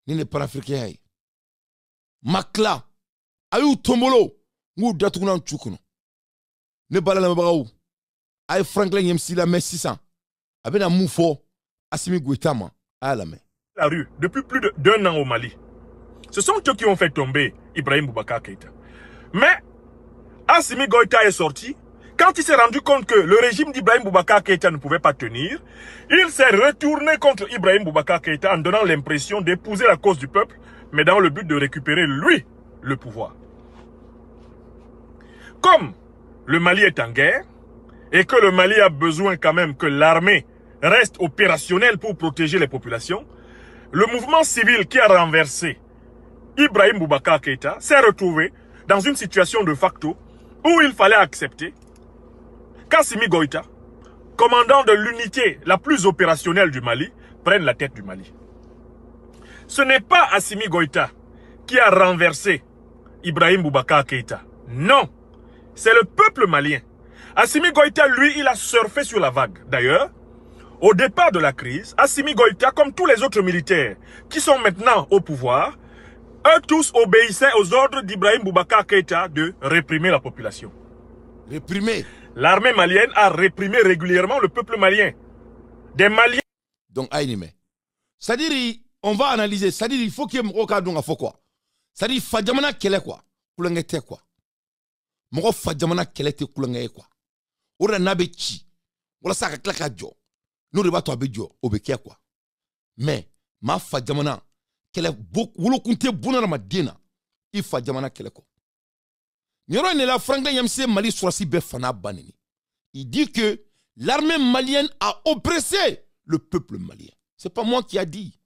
Ni ne panafricain ye. Makla, a y'u tombolo, n k'u datugulan cu kɔnɔ. Ne balima lamɛnbagaw, a ye Franklin Nyamsi lamɛn sisan. A bɛna mun fɔ Assimi Goïta ma, a y'a lamɛn. La rue, depuis plus d'un an au Mali. Ce sont eux qui ont fait tomber Ibrahim Boubacar Keïta. Mais Assimi Goïta est sorti. Quand il s'est rendu compte que le régime d'Ibrahim Boubacar Keïta ne pouvait pas tenir, il s'est retourné contre Ibrahim Boubacar Keïta en donnant l'impression d'épouser la cause du peuple, mais dans le but de récupérer, lui, le pouvoir. Comme le Mali est en guerre, et que le Mali a besoin quand même que l'armée reste opérationnelle pour protéger les populations, le mouvement civil qui a renversé Ibrahim Boubacar Keïta s'est retrouvé dans une situation de facto où il fallait accepter qu'Assimi Goïta, commandant de l'unité la plus opérationnelle du Mali, prenne la tête du Mali. Ce n'est pas Assimi Goïta qui a renversé Ibrahim Boubacar Keïta. Non, c'est le peuple malien. Assimi Goïta, lui, il a surfé sur la vague. D'ailleurs, au départ de la crise, Assimi Goïta, comme tous les autres militaires qui sont maintenant au pouvoir, eux tous obéissaient aux ordres d'Ibrahim Boubacar Keïta de réprimer la population. Réprimer. L'armée malienne a réprimé régulièrement le peuple malien. Des Maliens. Donc, aïe, c'est-à-dire, on va analyser. C'est-à-dire, il faut qu'il y ait un quoi. C'est-à-dire, Fadjamana kele quoi. Kulangete quoi. Moko Fadjamana kele te kulangete quoi. Ora nabe chi. Wala sa ka klaka jo. Nous rebato abe jo. Obeke quoi. Mais, ma Fadjamana kele wolo kunte bonara ma dena. I Fadjamana kele quoi. Nyoro ne la Franklin Nyamsi Mali Sourassi be fana banini. Il dit que l'armée malienne a oppressé le peuple malien. C'est pas moi qui a dit.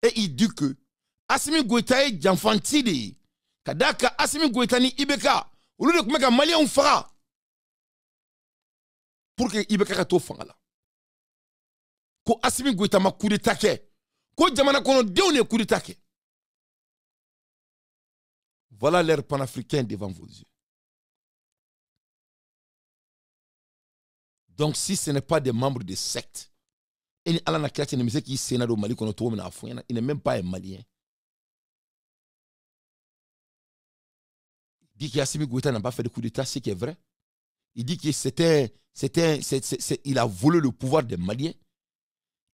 Et il dit que Assimi Goïta est janfanti de Kadaka Assimi Goïta ni IBK au lieu de kumeka malien fera pour que IBK ka to fanga la. Ko Assimi Goïta ma coup d'état kɛ. Ko jamana kono denw ne coup d'état kɛ. Voilà l'ère panafricaine devant vos yeux. Donc si ce n'est pas des membres de secte, et ni Ala na kira cɛ nin bɛ se k'i sen na don Mali kɔnɔ cogo min na a fɔ ɲɛna, il n'est même pas un Malien. Il dit qu'Assimi Goïta n'a pas fait de coup d'État, ce qui est vrai. Il dit que il a volé le pouvoir des Maliens.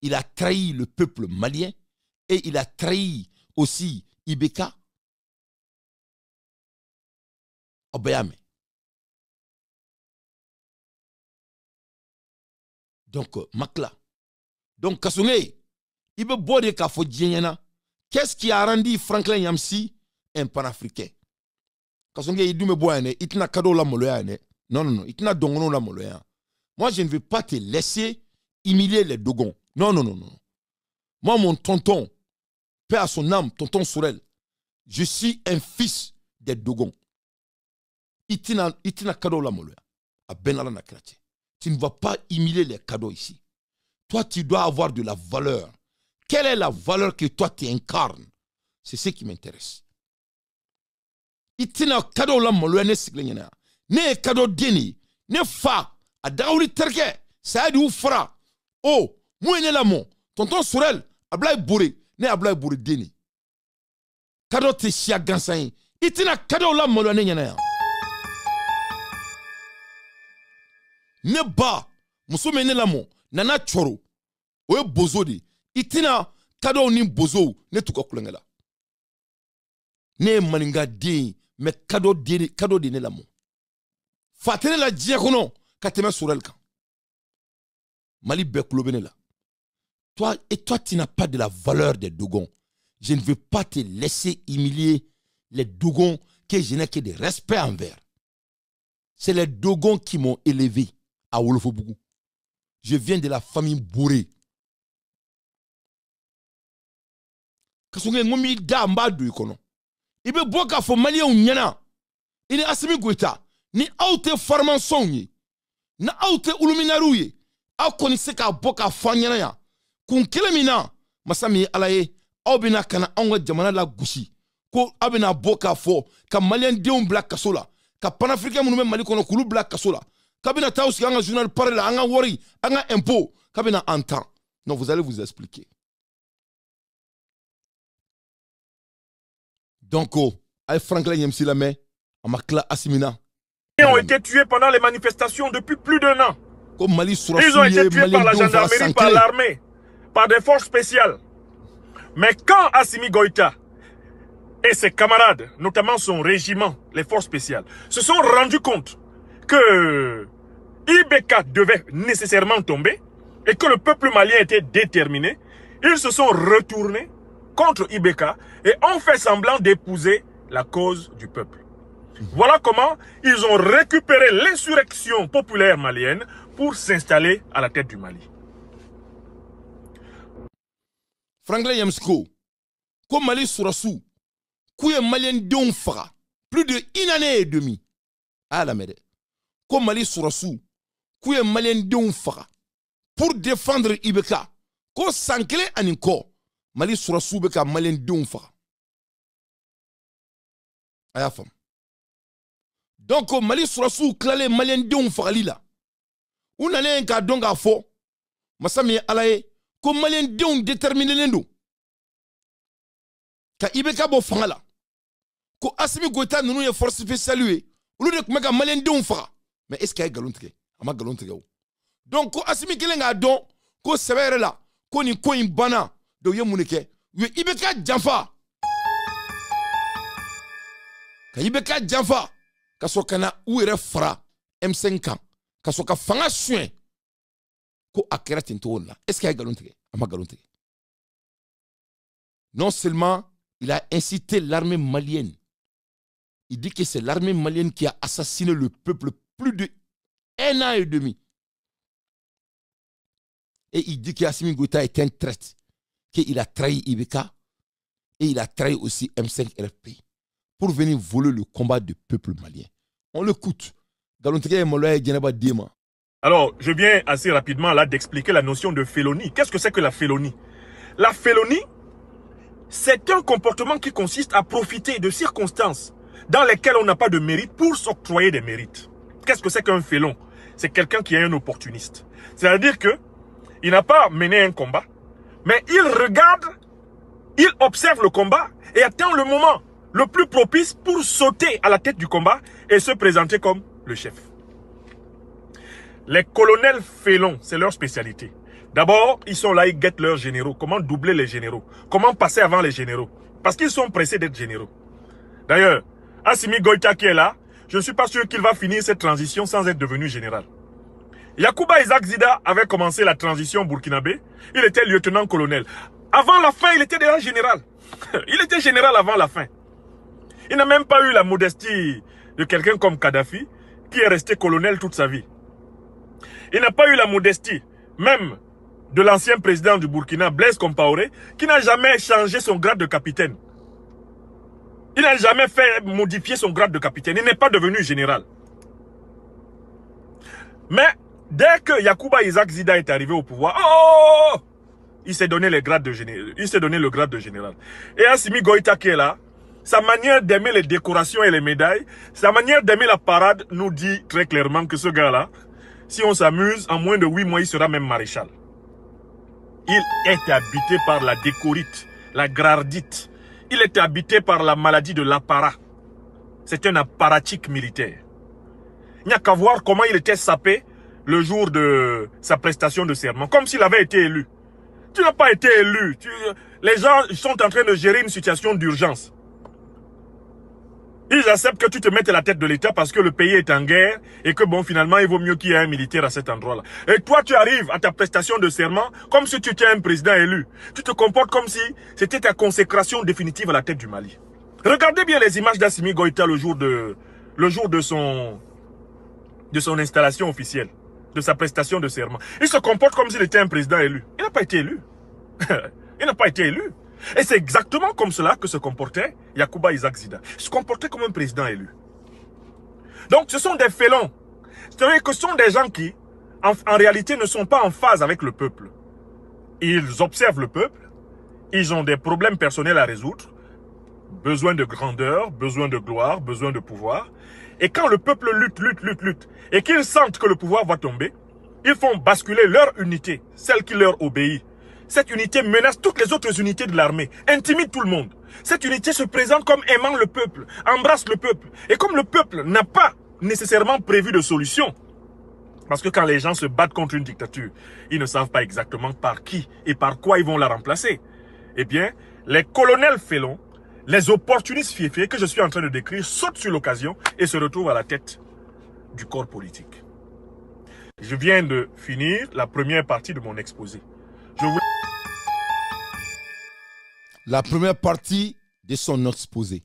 Il a trahi le peuple malien et il a trahi aussi IBK. Abayame. Donc, Makla. Donc, Kassoungé, il veut boire des kafo. Qu'est-ce qui a rendu Franklin Nyamsi un panafricain? Kassoungé, il dit me boire, il t'a cadeau la moloya. Non, non, non, il t'a donné la moloya. Moi, je ne veux pas te laisser humilier les Dogons. Non, non, non, non. Moi, mon tonton, paix à son âme, tonton Sorel, je suis un fils des Dogons. Il t'a cadeau la moloya. À Ben Ala Nakrati. Tu ne vas pas humilier les cadeaux ici. Toi, tu dois avoir de la valeur. Quelle est la valeur que toi, tu incarnes? C'est ce qui m'intéresse. Il t'a cadeau la moloya ne siglenyana. Ne cadeau deni, ne fa, a daouli terke, ça a du fra. Oh, moi ne la mon, tonton Sorel, Ablaye Bouré, ne Ablaye Bouré deni. Cadeau te chia gansan. Il t'a cadeau la moloya ne nyana. Ne ba, muso me ne la mon, nana choro, oye bozo de. Itina cadeau ni bozo ne tuka kulengela. Ne maninga den, mais cadeau de ne la mon. Fatene la diakono ka tɛmɛ Sorel kan. Mali bɛɛ kulo bɛ ne la. Toi, et toi, tu n'as pas de la valeur des Dogons. Je ne veux pas te laisser humilier les Dogons que je n'ai que de respect envers. C'est les Dogons qui m'ont élevé à Wolofobougou. Je viens de la famille Bouré. Kassoungé ngomi da mba do ikono. I bɛ bɔ k'a fɔ maliyɛnw ɲɛna. I ni Assimi Goïta, ni aw tɛ formation ye, ni aw tɛ luminairew ye, aw kɔni se k'a bɔ k'a fɔ an ɲɛna yan. Kun kelen min na, masa min ye Ala ye, aw bɛna ka na anw ka jamana lagosi. Ko aw bɛna bɔ k'a fɔ ka maliyɛndenw bila kaso la, ka panafricain minnu bɛ Mali kɔnɔ k'olu bila kaso la, k'a bɛna taa aw sigi an ka journal parlé la, an ka wari, an ka impôt, k'a bɛna an tan. Non, vous allez vous expliquer. Donc, oh, Franklin Nyamsi lamɛn, a ma tila Assimi na. Ont été tués pendant les manifestations depuis plus d'un an. Comme Mali Ils ont été tués par la gendarmerie, par l'armée, par des forces spéciales. Mais quand Assimi Goïta et ses camarades, notamment son régiment, les forces spéciales, se sont rendus compte que IBK devait nécessairement tomber et que le peuple malien était déterminé, ils se sont retournés contre IBK et ont fait semblant d'épouser la cause du peuple. Voilà comment ils ont récupéré l'insurrection populaire malienne pour s'installer à la tête du Mali. Franklin Nyamsi ko Mali sɔrɔdasiw k'u ye malien denw faga plus de une année et demie. A la mɛn ko Mali sɔrɔdasiw k'u ye malien denw faga pour défendre IBK ko san kelen ani kɔ Mali sɔrɔdasiw bɛ ka malien denw faga. A y'a faamu. Donc Mali sɔrɔdasiw tilalen malien denw fagali la, u nalen k'a dɔn k'a fɔ masa min ye Ala ye ko malien denw déterminélen don ka IBK bɔ fanga la, ko Assimi Goïta ninnu ye force spéciale ye, olu de tun bɛ ka malien denw faga. Mais est ce que a ye nkalon tigɛ? A ma nkalon tigɛ o. Donc ko Assimi kelen k'a dɔn ko sɛbɛ yɛrɛ la ko nin ko in banna, donc u ye mun de kɛ? U ye IBK janfa, ka IBK janfa ka sɔrɔ ka na u yɛrɛ fara M5 kan, ka sɔrɔ ka fanga suɲɛ. Ko a kɛra ten cogo la. Est ce que a ye nkalon tigɛ? A ma nkalon tigɛ. Non seulement il a incité l'armée malienne, il dit que c'est l'armée malienne qui a assassiné le peuple plus de 1 an et demi. Et il dit qu'Assimi Goïta est un traître, qu'il a trahi IBK et il a trahi aussi M5 RFP pour venir voler le combat du peuple malien. On l'écoute. Alors, je viens assez rapidement là d'expliquer la notion de félonie. Qu'est-ce que c'est que la félonie? La félonie, c'est un comportement qui consiste à profiter de circonstances dans lesquelles on n'a pas de mérite pour s'octroyer des mérites. Qu'est-ce que c'est qu'un félon? C'est quelqu'un qui est un opportuniste. C'est-à-dire que il n'a pas mené un combat, mais il regarde, il observe le combat et attend le moment le plus propice pour sauter à la tête du combat et se présenter comme le chef. Les colonels félons, c'est leur spécialité. D'abord, ils sont là, ils guettent leurs généraux. Comment doubler les généraux? Comment passer avant les généraux? Parce qu'ils sont pressés d'être généraux. D'ailleurs, Assimi Goïta qui est là, je ne suis pas sûr qu'il va finir cette transition sans être devenu général. Yacouba Isaac Zida avait commencé la transition burkinabé. Il était lieutenant-colonel. Avant la fin, il était déjà général. Il était général avant la fin. Il n'a même pas eu la modestie de quelqu'un comme Kadhafi, qui est resté colonel toute sa vie. Il n'a pas eu la modestie, même de l'ancien président du Burkina, Blaise Compaoré, qui n'a jamais changé son grade de capitaine. Il n'a jamais fait modifier son grade de capitaine. Il n'est pas devenu général. Mais dès que Yacouba Isaac Zida est arrivé au pouvoir, oh, il s'est donné les grades de général. Il s'est donné le grade de général. Et Assimi Goïta qui est là, sa manière d'aimer les décorations et les médailles, sa manière d'aimer la parade nous dit très clairement que ce gars-là, si on s'amuse, en moins de 8 mois, il sera même maréchal. Il est habité par la décorite, la grardite. Il est habité par la maladie de l'apparat. C'est un apparatchik militaire. Il n'y a qu'à voir comment il était sapé le jour de sa prestation de serment, comme s'il avait été élu. Tu n'as pas été élu. Les gens sont en train de gérer une situation d'urgence. Ils acceptent que tu te mettes à la tête de l'État parce que le pays est en guerre et que bon, finalement, il vaut mieux qu'il y ait un militaire à cet endroit-là. Et toi, tu arrives à ta prestation de serment comme si tu étais un président élu. Tu te comportes comme si c'était ta consécration définitive à la tête du Mali. Regardez bien les images d'Assimi Goïta le jour de son installation officielle, de sa prestation de serment. Il se comporte comme s'il était un président élu. Il n'a pas été élu. Il n'a pas été élu. Et c'est exactement comme cela que se comportait Yacouba Isaac Zida. Il se comportait comme un président élu. Donc ce sont des félons. C'est-à-dire que ce sont des gens qui, en réalité, ne sont pas en phase avec le peuple. Ils observent le peuple. Ils ont des problèmes personnels à résoudre. Besoin de grandeur, besoin de gloire, besoin de pouvoir. Et quand le peuple lutte, lutte, lutte, lutte, et qu'ils sentent que le pouvoir va tomber, ils font basculer leur unité, celle qui leur obéit. Cette unité menace toutes les autres unités de l'armée, intimide tout le monde. Cette unité se présente comme aimant le peuple, embrasse le peuple. Et comme le peuple n'a pas nécessairement prévu de solution, parce que quand les gens se battent contre une dictature, ils ne savent pas exactement par qui et par quoi ils vont la remplacer. Eh bien, les colonels félons, les opportunistes fiefés que je suis en train de décrire, sautent sur l'occasion et se retrouvent à la tête du corps politique. Je viens de finir la première partie de mon exposé. La première partie de son exposé.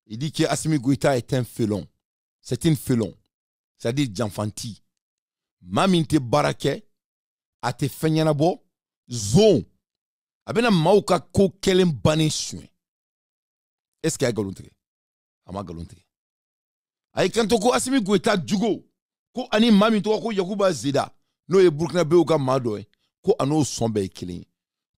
Il dit que Assimi Goïta est un félon. C'est un félon. C'est-à-dire janfanti. Maa min tɛ baara kɛ, a tɛ fɛn ɲɛnabɔ, zon. A bɛna maaw ka ko kɛlen bannen suɲɛ. Est-ce qu'il y a nkalon tigɛ? A ma nkalon tigɛ. A y'i kanto ko Assimi Goïta jugo ko ani maa min tɔgɔ ko Yacouba Zida n'o ye Burkinabéw ka maa dɔ ye ko a n'o sɔn bɛɛ ye kelen ye.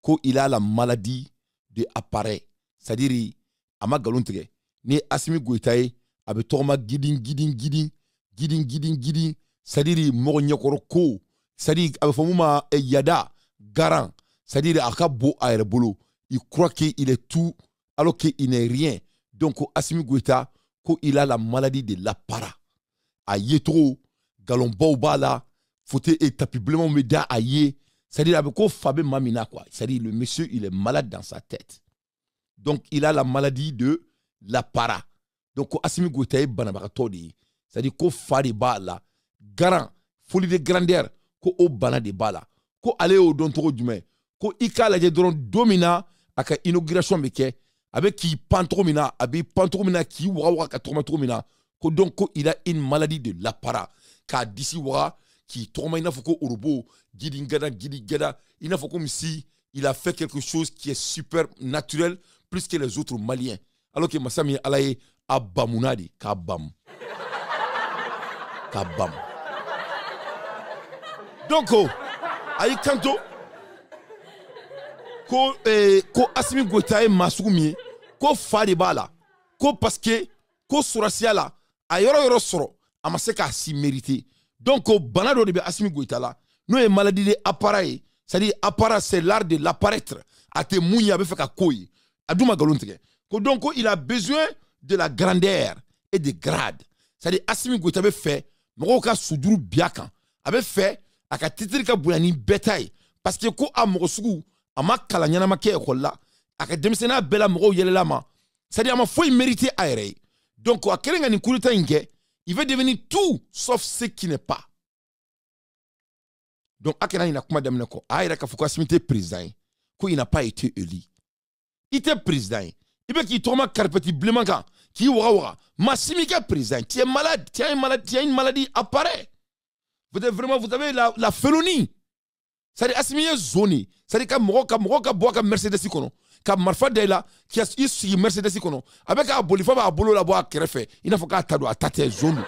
Ko il a la maladie de appareil, c'est-à-dire a ma nkalon tigɛ. Ni ye Assimi Goïta ye, a bɛ tɔgɔma gidin gidin gidin gidin gidin gidin, c'est-à-dire mɔgɔ ɲɛkɔrɔ ko, c'est-à-dire a bɛ fɔ mun ma yada garan, c'est-à-dire a ka bon a yɛrɛ bolo. Il croit qu'il est tout alors qu'il n'est rien. Donc Assimi Goïta ko il a la maladie de l'apparat. A yecogo galonbaw b'a la, fauteuil et tapis bilenmanw bɛ da a ye, c'est-à-dire a bɛ ko fa bɛ maa min na quoi. C'est-à-dire le monsieur, il est malade dans sa tête. Donc il a la maladie de l'apparat. Donc ko Assimi Goïta ye banabagatɔ de ye, c'est-à-dire ko fa de b'a la, garan, folie de grandeur, ko o bana de b'a la. Ko ale y'o dɔn cogo jumɛn? Ko i k'a lajɛ dɔrɔn, don min na a ka inauguration bɛ kɛ, a bɛ k'i pan cogo min na, a b'i pan cogo min na, k'i waga waga ka tɔgɔma cogo min na, ko donc ko il a une maladie de l'apparat, k'a disi waga, k'i tɔgɔma i n'a fɔ ko orobo, gidi gada gidi gada, i n'a fɔ comme si il a fait quelque chose qui est super naturel plus que les autres Maliens, alors que masa min ye Ala ye a bamuna de k'a bamu k'a bamu. Donc a y'i kanto ko Assimi Goïta ye maa sugu min ye, ko fa de b'a la, ko parce que ko sɔrɔsiya la a yɔrɔ yɔrɔ sɔrɔ, a ma se k'a si mériter. Donc bana dɔ de bɛ Assimi Goïta la, n'o ye maladie de appareil, c'est-à-dire appareil, c'est l'art de l'apparaître. A tɛ mun ye, a bɛ fɛ ka ko ye, a dun ma nkalon tigɛ. Ko donc il a besoin de la grandeur et de grade, c'est-à-dire Assimi Goïta bɛ fɛ mɔgɔw ka sujuru bi a kan, a bɛ fɛ a ka titre ka bonya ni bɛɛ ta ye, parce que ko a mɔgɔ sugu a ma kalan ɲɛnama kɛ école la, a ka denmisɛnninya bɛɛ la mɔgɔw yɛlɛla ma, c'est-à-dire a ma foyi mérité a yɛrɛ ye. Donc a kɛlen ka nin coup d'état in kɛ, il veut devenir tout sauf ce qui n'est pas. Donc a kana ɲina kuma daminɛ kɔ, a yɛrɛ k'a fɔ ko Assimi tɛ président ye, ko il n'a pas été élu. I tɛ président ye, i bɛ k'i tɔgɔma carpette bilenman kan k'i waga waga, maa si m'i kɛ président ye. Tu es malade, tu as une maladie, tu as une maladie apparaît. Vous avez vraiment, vous avez la félonie. C'est-à-dire Assimi ye zone ye, c'est-à-dire ka mɔgɔ ka bɔ a ka Mercedes kɔnɔ, ka marifa da i la, k'i sigi Mercedes kɔnɔ, a bɛ k'a boli f'a b'a bolo labɔ a kɛrɛfɛ, i n'a fɔ k'a ta don, a ta tɛ, zone don.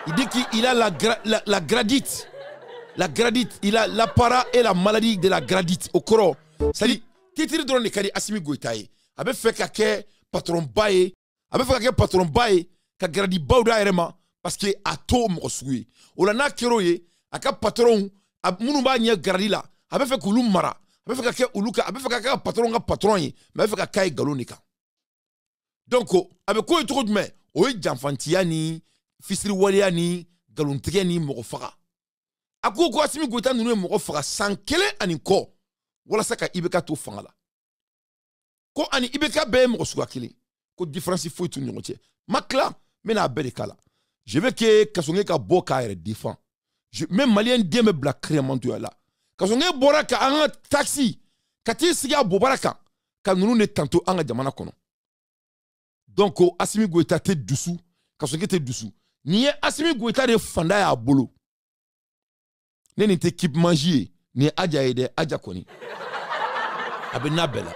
Il dit qu'il a la gradite. La gradite, il a l'apparat et la maladie de la gradite au kɔrɔ. C'est-à-dire titre dɔrɔn de ka di Assimi Goïta ye. A bɛ fɛ ka kɛ patron ba ye, a bɛ fɛ ka kɛ patron ba ye, ka gradi baw d'a yɛrɛ ma, parce que a t'o mɔgɔ sugu ye. O la n'a kɛra o ye, a ka patron minnu b'a ɲɛ gradi la, a bɛ fɛ k'olu mara, a bɛ fɛ ka kɛ olu ka, a bɛ fɛ ka kɛ patron ka patron ye, mais a bɛ fɛ ka k'a ye nkalon de kan. Donc a bɛ k'o ye cogo jumɛn? O ye janfantiya ni fisiriwaleya ni nkalontigɛ ni mɔgɔ faga. A ko ko Assimi Goïta ninnu ye mɔgɔ faga san 1 ani kɔ walasa ka IBK to fanga la. Ko ani IBK bɛɛ ye mɔgɔ suguya kelen, ko différence foyi t'u ni ɲɔgɔn cɛ. Ma tila, n bɛna a bɛɛ de k'a la. Je veux que Kassogué ka bɔ k'a yɛrɛ défend. Même malien den bɛ bila créamantoya la. Kassogué bɔra ka an ka taxi ka t'i sigi a bobara kan ka ninnu de tanto an ka jamana kɔnɔ. Donc Assimi Goïta tɛ dusu, Kassogué tɛ dusu. Nin ye Assimi Goïta de fanda y'a bolo. Ne nin tɛ kipmanji ye, nin ye Aja ye dɛ, Aja kɔni. A bɛ n'a bɛɛ la.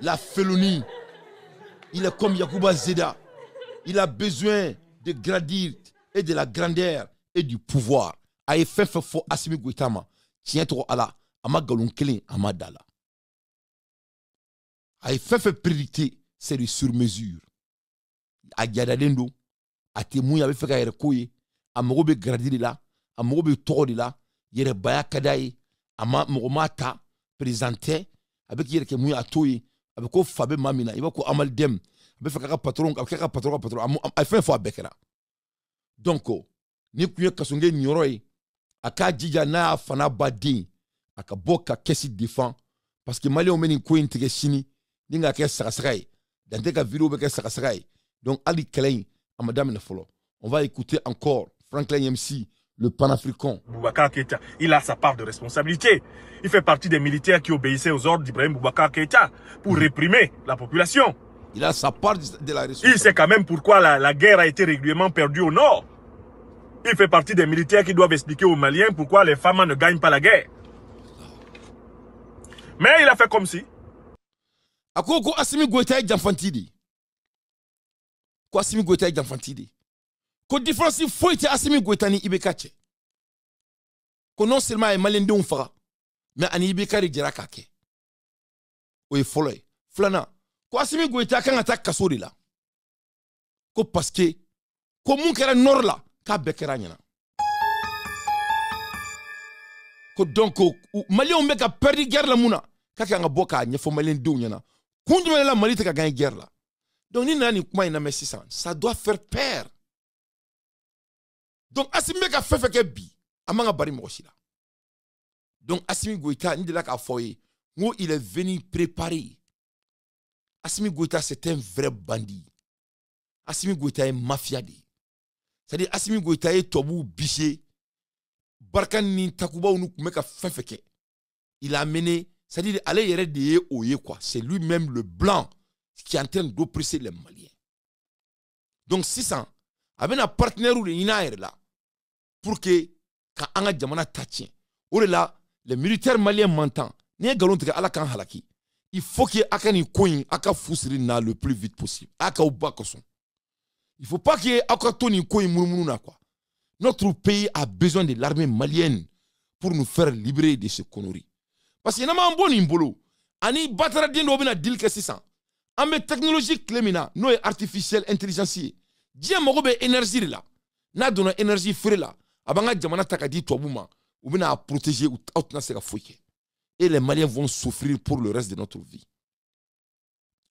La félonie. Il est comme Yacouba Zeda. Il a besoin de grandir et de la grandeur et du pouvoir. A ye fɛn fɛn fɔ Assimi Goïta ma, tiɲɛ tɔgɔ Ala, a ma nkalon kelen a ma da la. A ye fɛn fɛn prédicté, c'est du sur mesure. A jadalen don, a tɛ mun ye, a bɛ fɛ ka yɛrɛ ko ye, a mago bɛ gradi de la, a mago bɛ tɔgɔ de la, yɛrɛbaya ka d'a ye, a ma mɔgɔ m'a ta, président tɛ, a bɛ k'i yɛrɛ kɛ mun ye, a t'o ye, a bɛ ko fa bɛ maa min na, i b'a ko Amaldem, a bɛ fɛ k'a ka patron, a bɛ kɛ ka patron ka patron, a ye fɛn fɔ a bɛɛ kɛra. Donc ni kun ye Kassogué niyɔrɔ ye, a k'a jija n'a y'a fana ba den, a ka bɔ ka kɛsi défend, parce que maliyɛnw bɛ nin ko in tigɛ sini ni k'a kɛ sagasaga ye, Dante ka vidéo bɛ kɛ sagasaga ye. Donc hali kɛlɛ in a ma daminɛ fɔlɔ. On va écouter encore Franklin MC, le panafricain. Boubacar Keïta, il a sa part de responsabilité. Il fait partie des militaires qui obéissaient aux ordres d'Ibrahim Boubacar Keïta pour réprimer la population. Il a sa part de la responsabilité. Il sait quand même pourquoi la guerre a été régulièrement perdue au nord. Il fait partie des militaires qui doivent expliquer aux Maliens pourquoi les femmes ne gagnent pas la guerre. Mais il a fait comme si. A ko ko Assimi Goïta ye janfanti de ye. Ko Assimi Goïta ye janfanti de ye. Ko différence foyi tɛ Assimi Goïta ni IBK cɛ. Ko non seulement a ye maliyɛndenw faga, mais ani IBK de jɛra k'a kɛ. O ye fɔlɔ ye. Filanan, ko Assimi Goïta kan ka taa kaso de la. Ko parce que ko mun kɛra nord la, k'a bɛɛ kɛra a ɲɛna. Ko donc maliyɛnw bɛ ka perdu guerre la mun na, k'a kan ka bɔ k'a ɲɛfɔ maliyɛndenw ɲɛna. Kun jumɛn la Mali tɛ ka gagner guerre la? Donc ni nana nin kuma in lamɛn sisan, ça doit faire peur. Donc Assimi bɛ ka fɛn fɛn kɛ bi, a man ka bari mɔgɔ si la. Donc Assimi Goïta, n delila k'a fɔ aw ye, n ko il est venu préparer. Assimi Goïta, c'est un vrai bandit. Assimi Goïta ye mafia de ye. C'est-à-dire Assimi Goïta ye tubabuw bise, Barkhane ni Takubaw n'u tun bɛ ka fɛn fɛn kɛ. Il a mené, c'est-à-dire ale yɛrɛ de ye o ye quoi. C'est lui-même le blanc qui est en train d'oppresser les Maliens. Donc sisan, a bɛna partenaire de ɲini a yɛrɛ la pour que ka an ka jamana ta tiɲɛ. O de la, les militaires maliens m'entendent. N'i ye nkalon tigɛ, Ala k'an halaki. Il faut que a ka nin ko in, a ka fu siri na le plus vite possible. A k'aw ba kosɔn. Il faut pas que aw ka to nin ko in munumunu na quoi. Notre pays a besoin de l'armée malienne pour nous faire libérer de ce conneries. Parce que n'an m'an bɔ nin bolo, Ani batara den dɔw bɛna deal kɛ sisan. An bɛ technologie tile min na n'o ye artificielle intelligence ye. Diɲɛ mago bɛ énergie de la. N'a donna énergie feere la, a b'an ka jamana ta ka di tubabu ma. U bɛna a protéger, aw tɛna se ka foyi kɛ. Et les Maliens vont souffrir pour le reste de notre vie.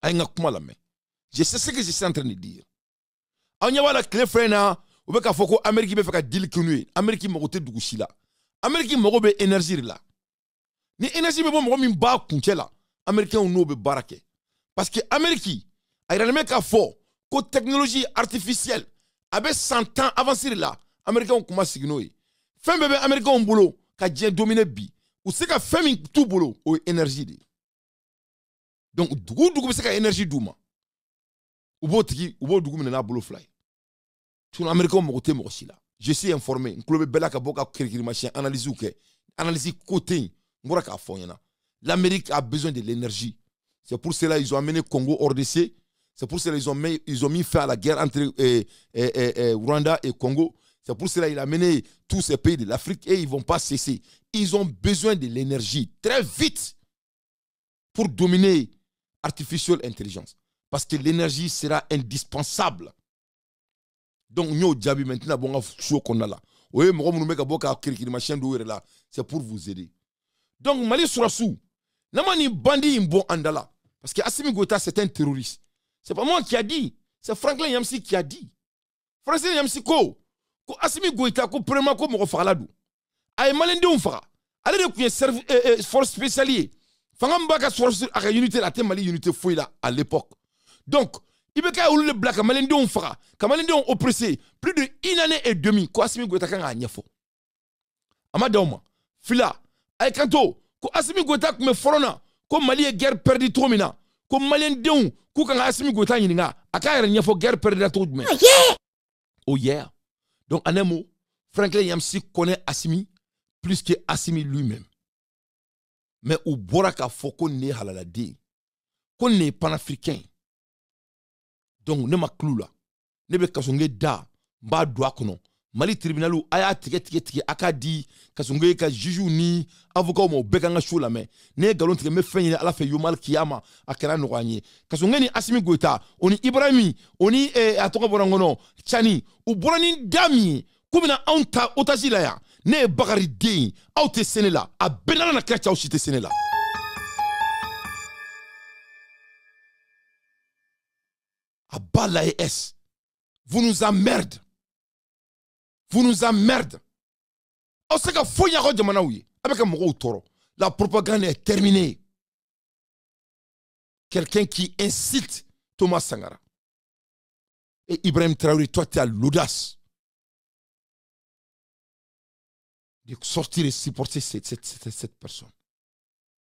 A ye n ka kuma lamɛn. Je sais ce que je suis en train de dire. Aw ɲɛ b'a la tile fila in na, u bɛ k'a fɔ ko Amérique bɛ fɛ ka deal kɛ n'u ye. Amérique mago tɛ dugu si la. Amérique mago bɛ énergie de la. Ni énergie bɛ bɔ mɔgɔ min b'a kuncɛ la, Américains n'o bɛ baara kɛ. Parce que Amérique a yiralen bɛ k'a fɔ ko technologie artificielle a bɛ san 10 avancé de la, Américains kun ma sigi n'o ye. Fɛn bɛɛ bɛ Américains bolo ka diɲɛ dominer bi. U se ka fɛn min t'u bolo, o ye énergie de ye. Donc dugu o dugu bɛ se ka énergie d'u ma, u b'o tigi, u b'o dugu minɛ n'a bolo fila ye. Sinon Américains mago tɛ mɔgɔ si la. Je suis informé, n tulo bɛ bɛɛ la ka bɔ ka kirikirimasiyɛn analyse kɛ. Analyse ko tɛ yen, n bɔra k'a fɔ n ɲɛna. L'Amérique a besoin de l'énergie. C'est pour cela qu'ils ont amené Congo RDC. C'est pour cela qu'ils ont mis fin à la guerre entre Rwanda et Congo. C'est pour cela qu'il a amené tous ces pays de l'Afrique et ils ne vont pas cesser. Ils ont besoin de l'énergie très vite pour dominer artificial intelligence. Parce que l'énergie sera indispensable. Donc, nous, Djabi, maintenant, bon, qu'on a là. Oui, c'est pour vous aider. Donc, Mali Sourassou, n'a bandi bon andala. Parce que Assimi Goïta, c'est un terroriste. C'est pas moi qui a dit, c'est Franklin Yamsi qui a dit. Franklin Yamsi ko Assimi Goïta ko premièrement ko mɔgɔ fagala don. A ye maliyɛndenw faga. Ale de tun ye force spéciale ye. Fanga min b'a ka force a ka unité la, a tɛ Mali unité foyi la à l'époque. Donc, i bɛ k'a olu de bila ka maliyɛndenw faga, ka maliyɛndenw oppressé plus de 1 année et demie ko Assimi Goïta kan k'a ɲɛfɔ. A ma dan o ma. Fila, a ye kanto ko Assimi Goïta tun bɛ fɔlɔ na ko Mali ye guerre perdue cogo min na, ko maliyɛndenw k'u kan ka Assimi Goïta ɲininka a k'a yɛrɛ ɲɛfɔ guerre perdue la cogo jumɛn. Oh yeah. Donc en un mot, Franklin Yamsi connaît Assimi plus que Assimi lui-même. Mais u bɔra k'a fɔ ko nin ye halaladen, ko nin ye panafricain. Donc ne ma kilu la, ne bɛ Kassogué da, n b'a don a kɔnɔ. Mali tribunal a y'a tigɛ tigɛ tigɛ a k'a di Kassogué ka juge ni avocat ma, u bɛɛ kan ka so lamɛn. Ne ye nkalon tigɛ, n bɛ fɛn ɲini Ala fɛ yomal kiyama a kɛra nɔgɔya n ye. Kassogué ni Assimi Goïta, o ni Ibrahimi, o ni a tɔgɔ bɔra n kɔnɔ Tchani, u bɔra ni da min ye k'u bɛna anw ta otage la yan. Ne ye Bakari den ye, aw tɛ se ne la, a bɛɛ n'Ala na kira cɛ, aw si tɛ se ne la. A bas l'AES, vous nous emmerde. Vous nous emmerde. Aw se ka foyi ɲɛ aw ka jamanaw ye. A bɛ ka mɔgɔw tɔɔrɔ. La propagande est terminée. Quelqu'un qui incite Thomas Sankara. Et Ibrahim Traoré, toi tu as l'audace de sortir et supporter cette personne.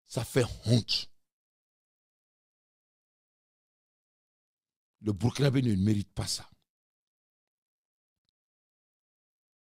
Ça fait honte. Le Burkinabé ne mérite pas ça.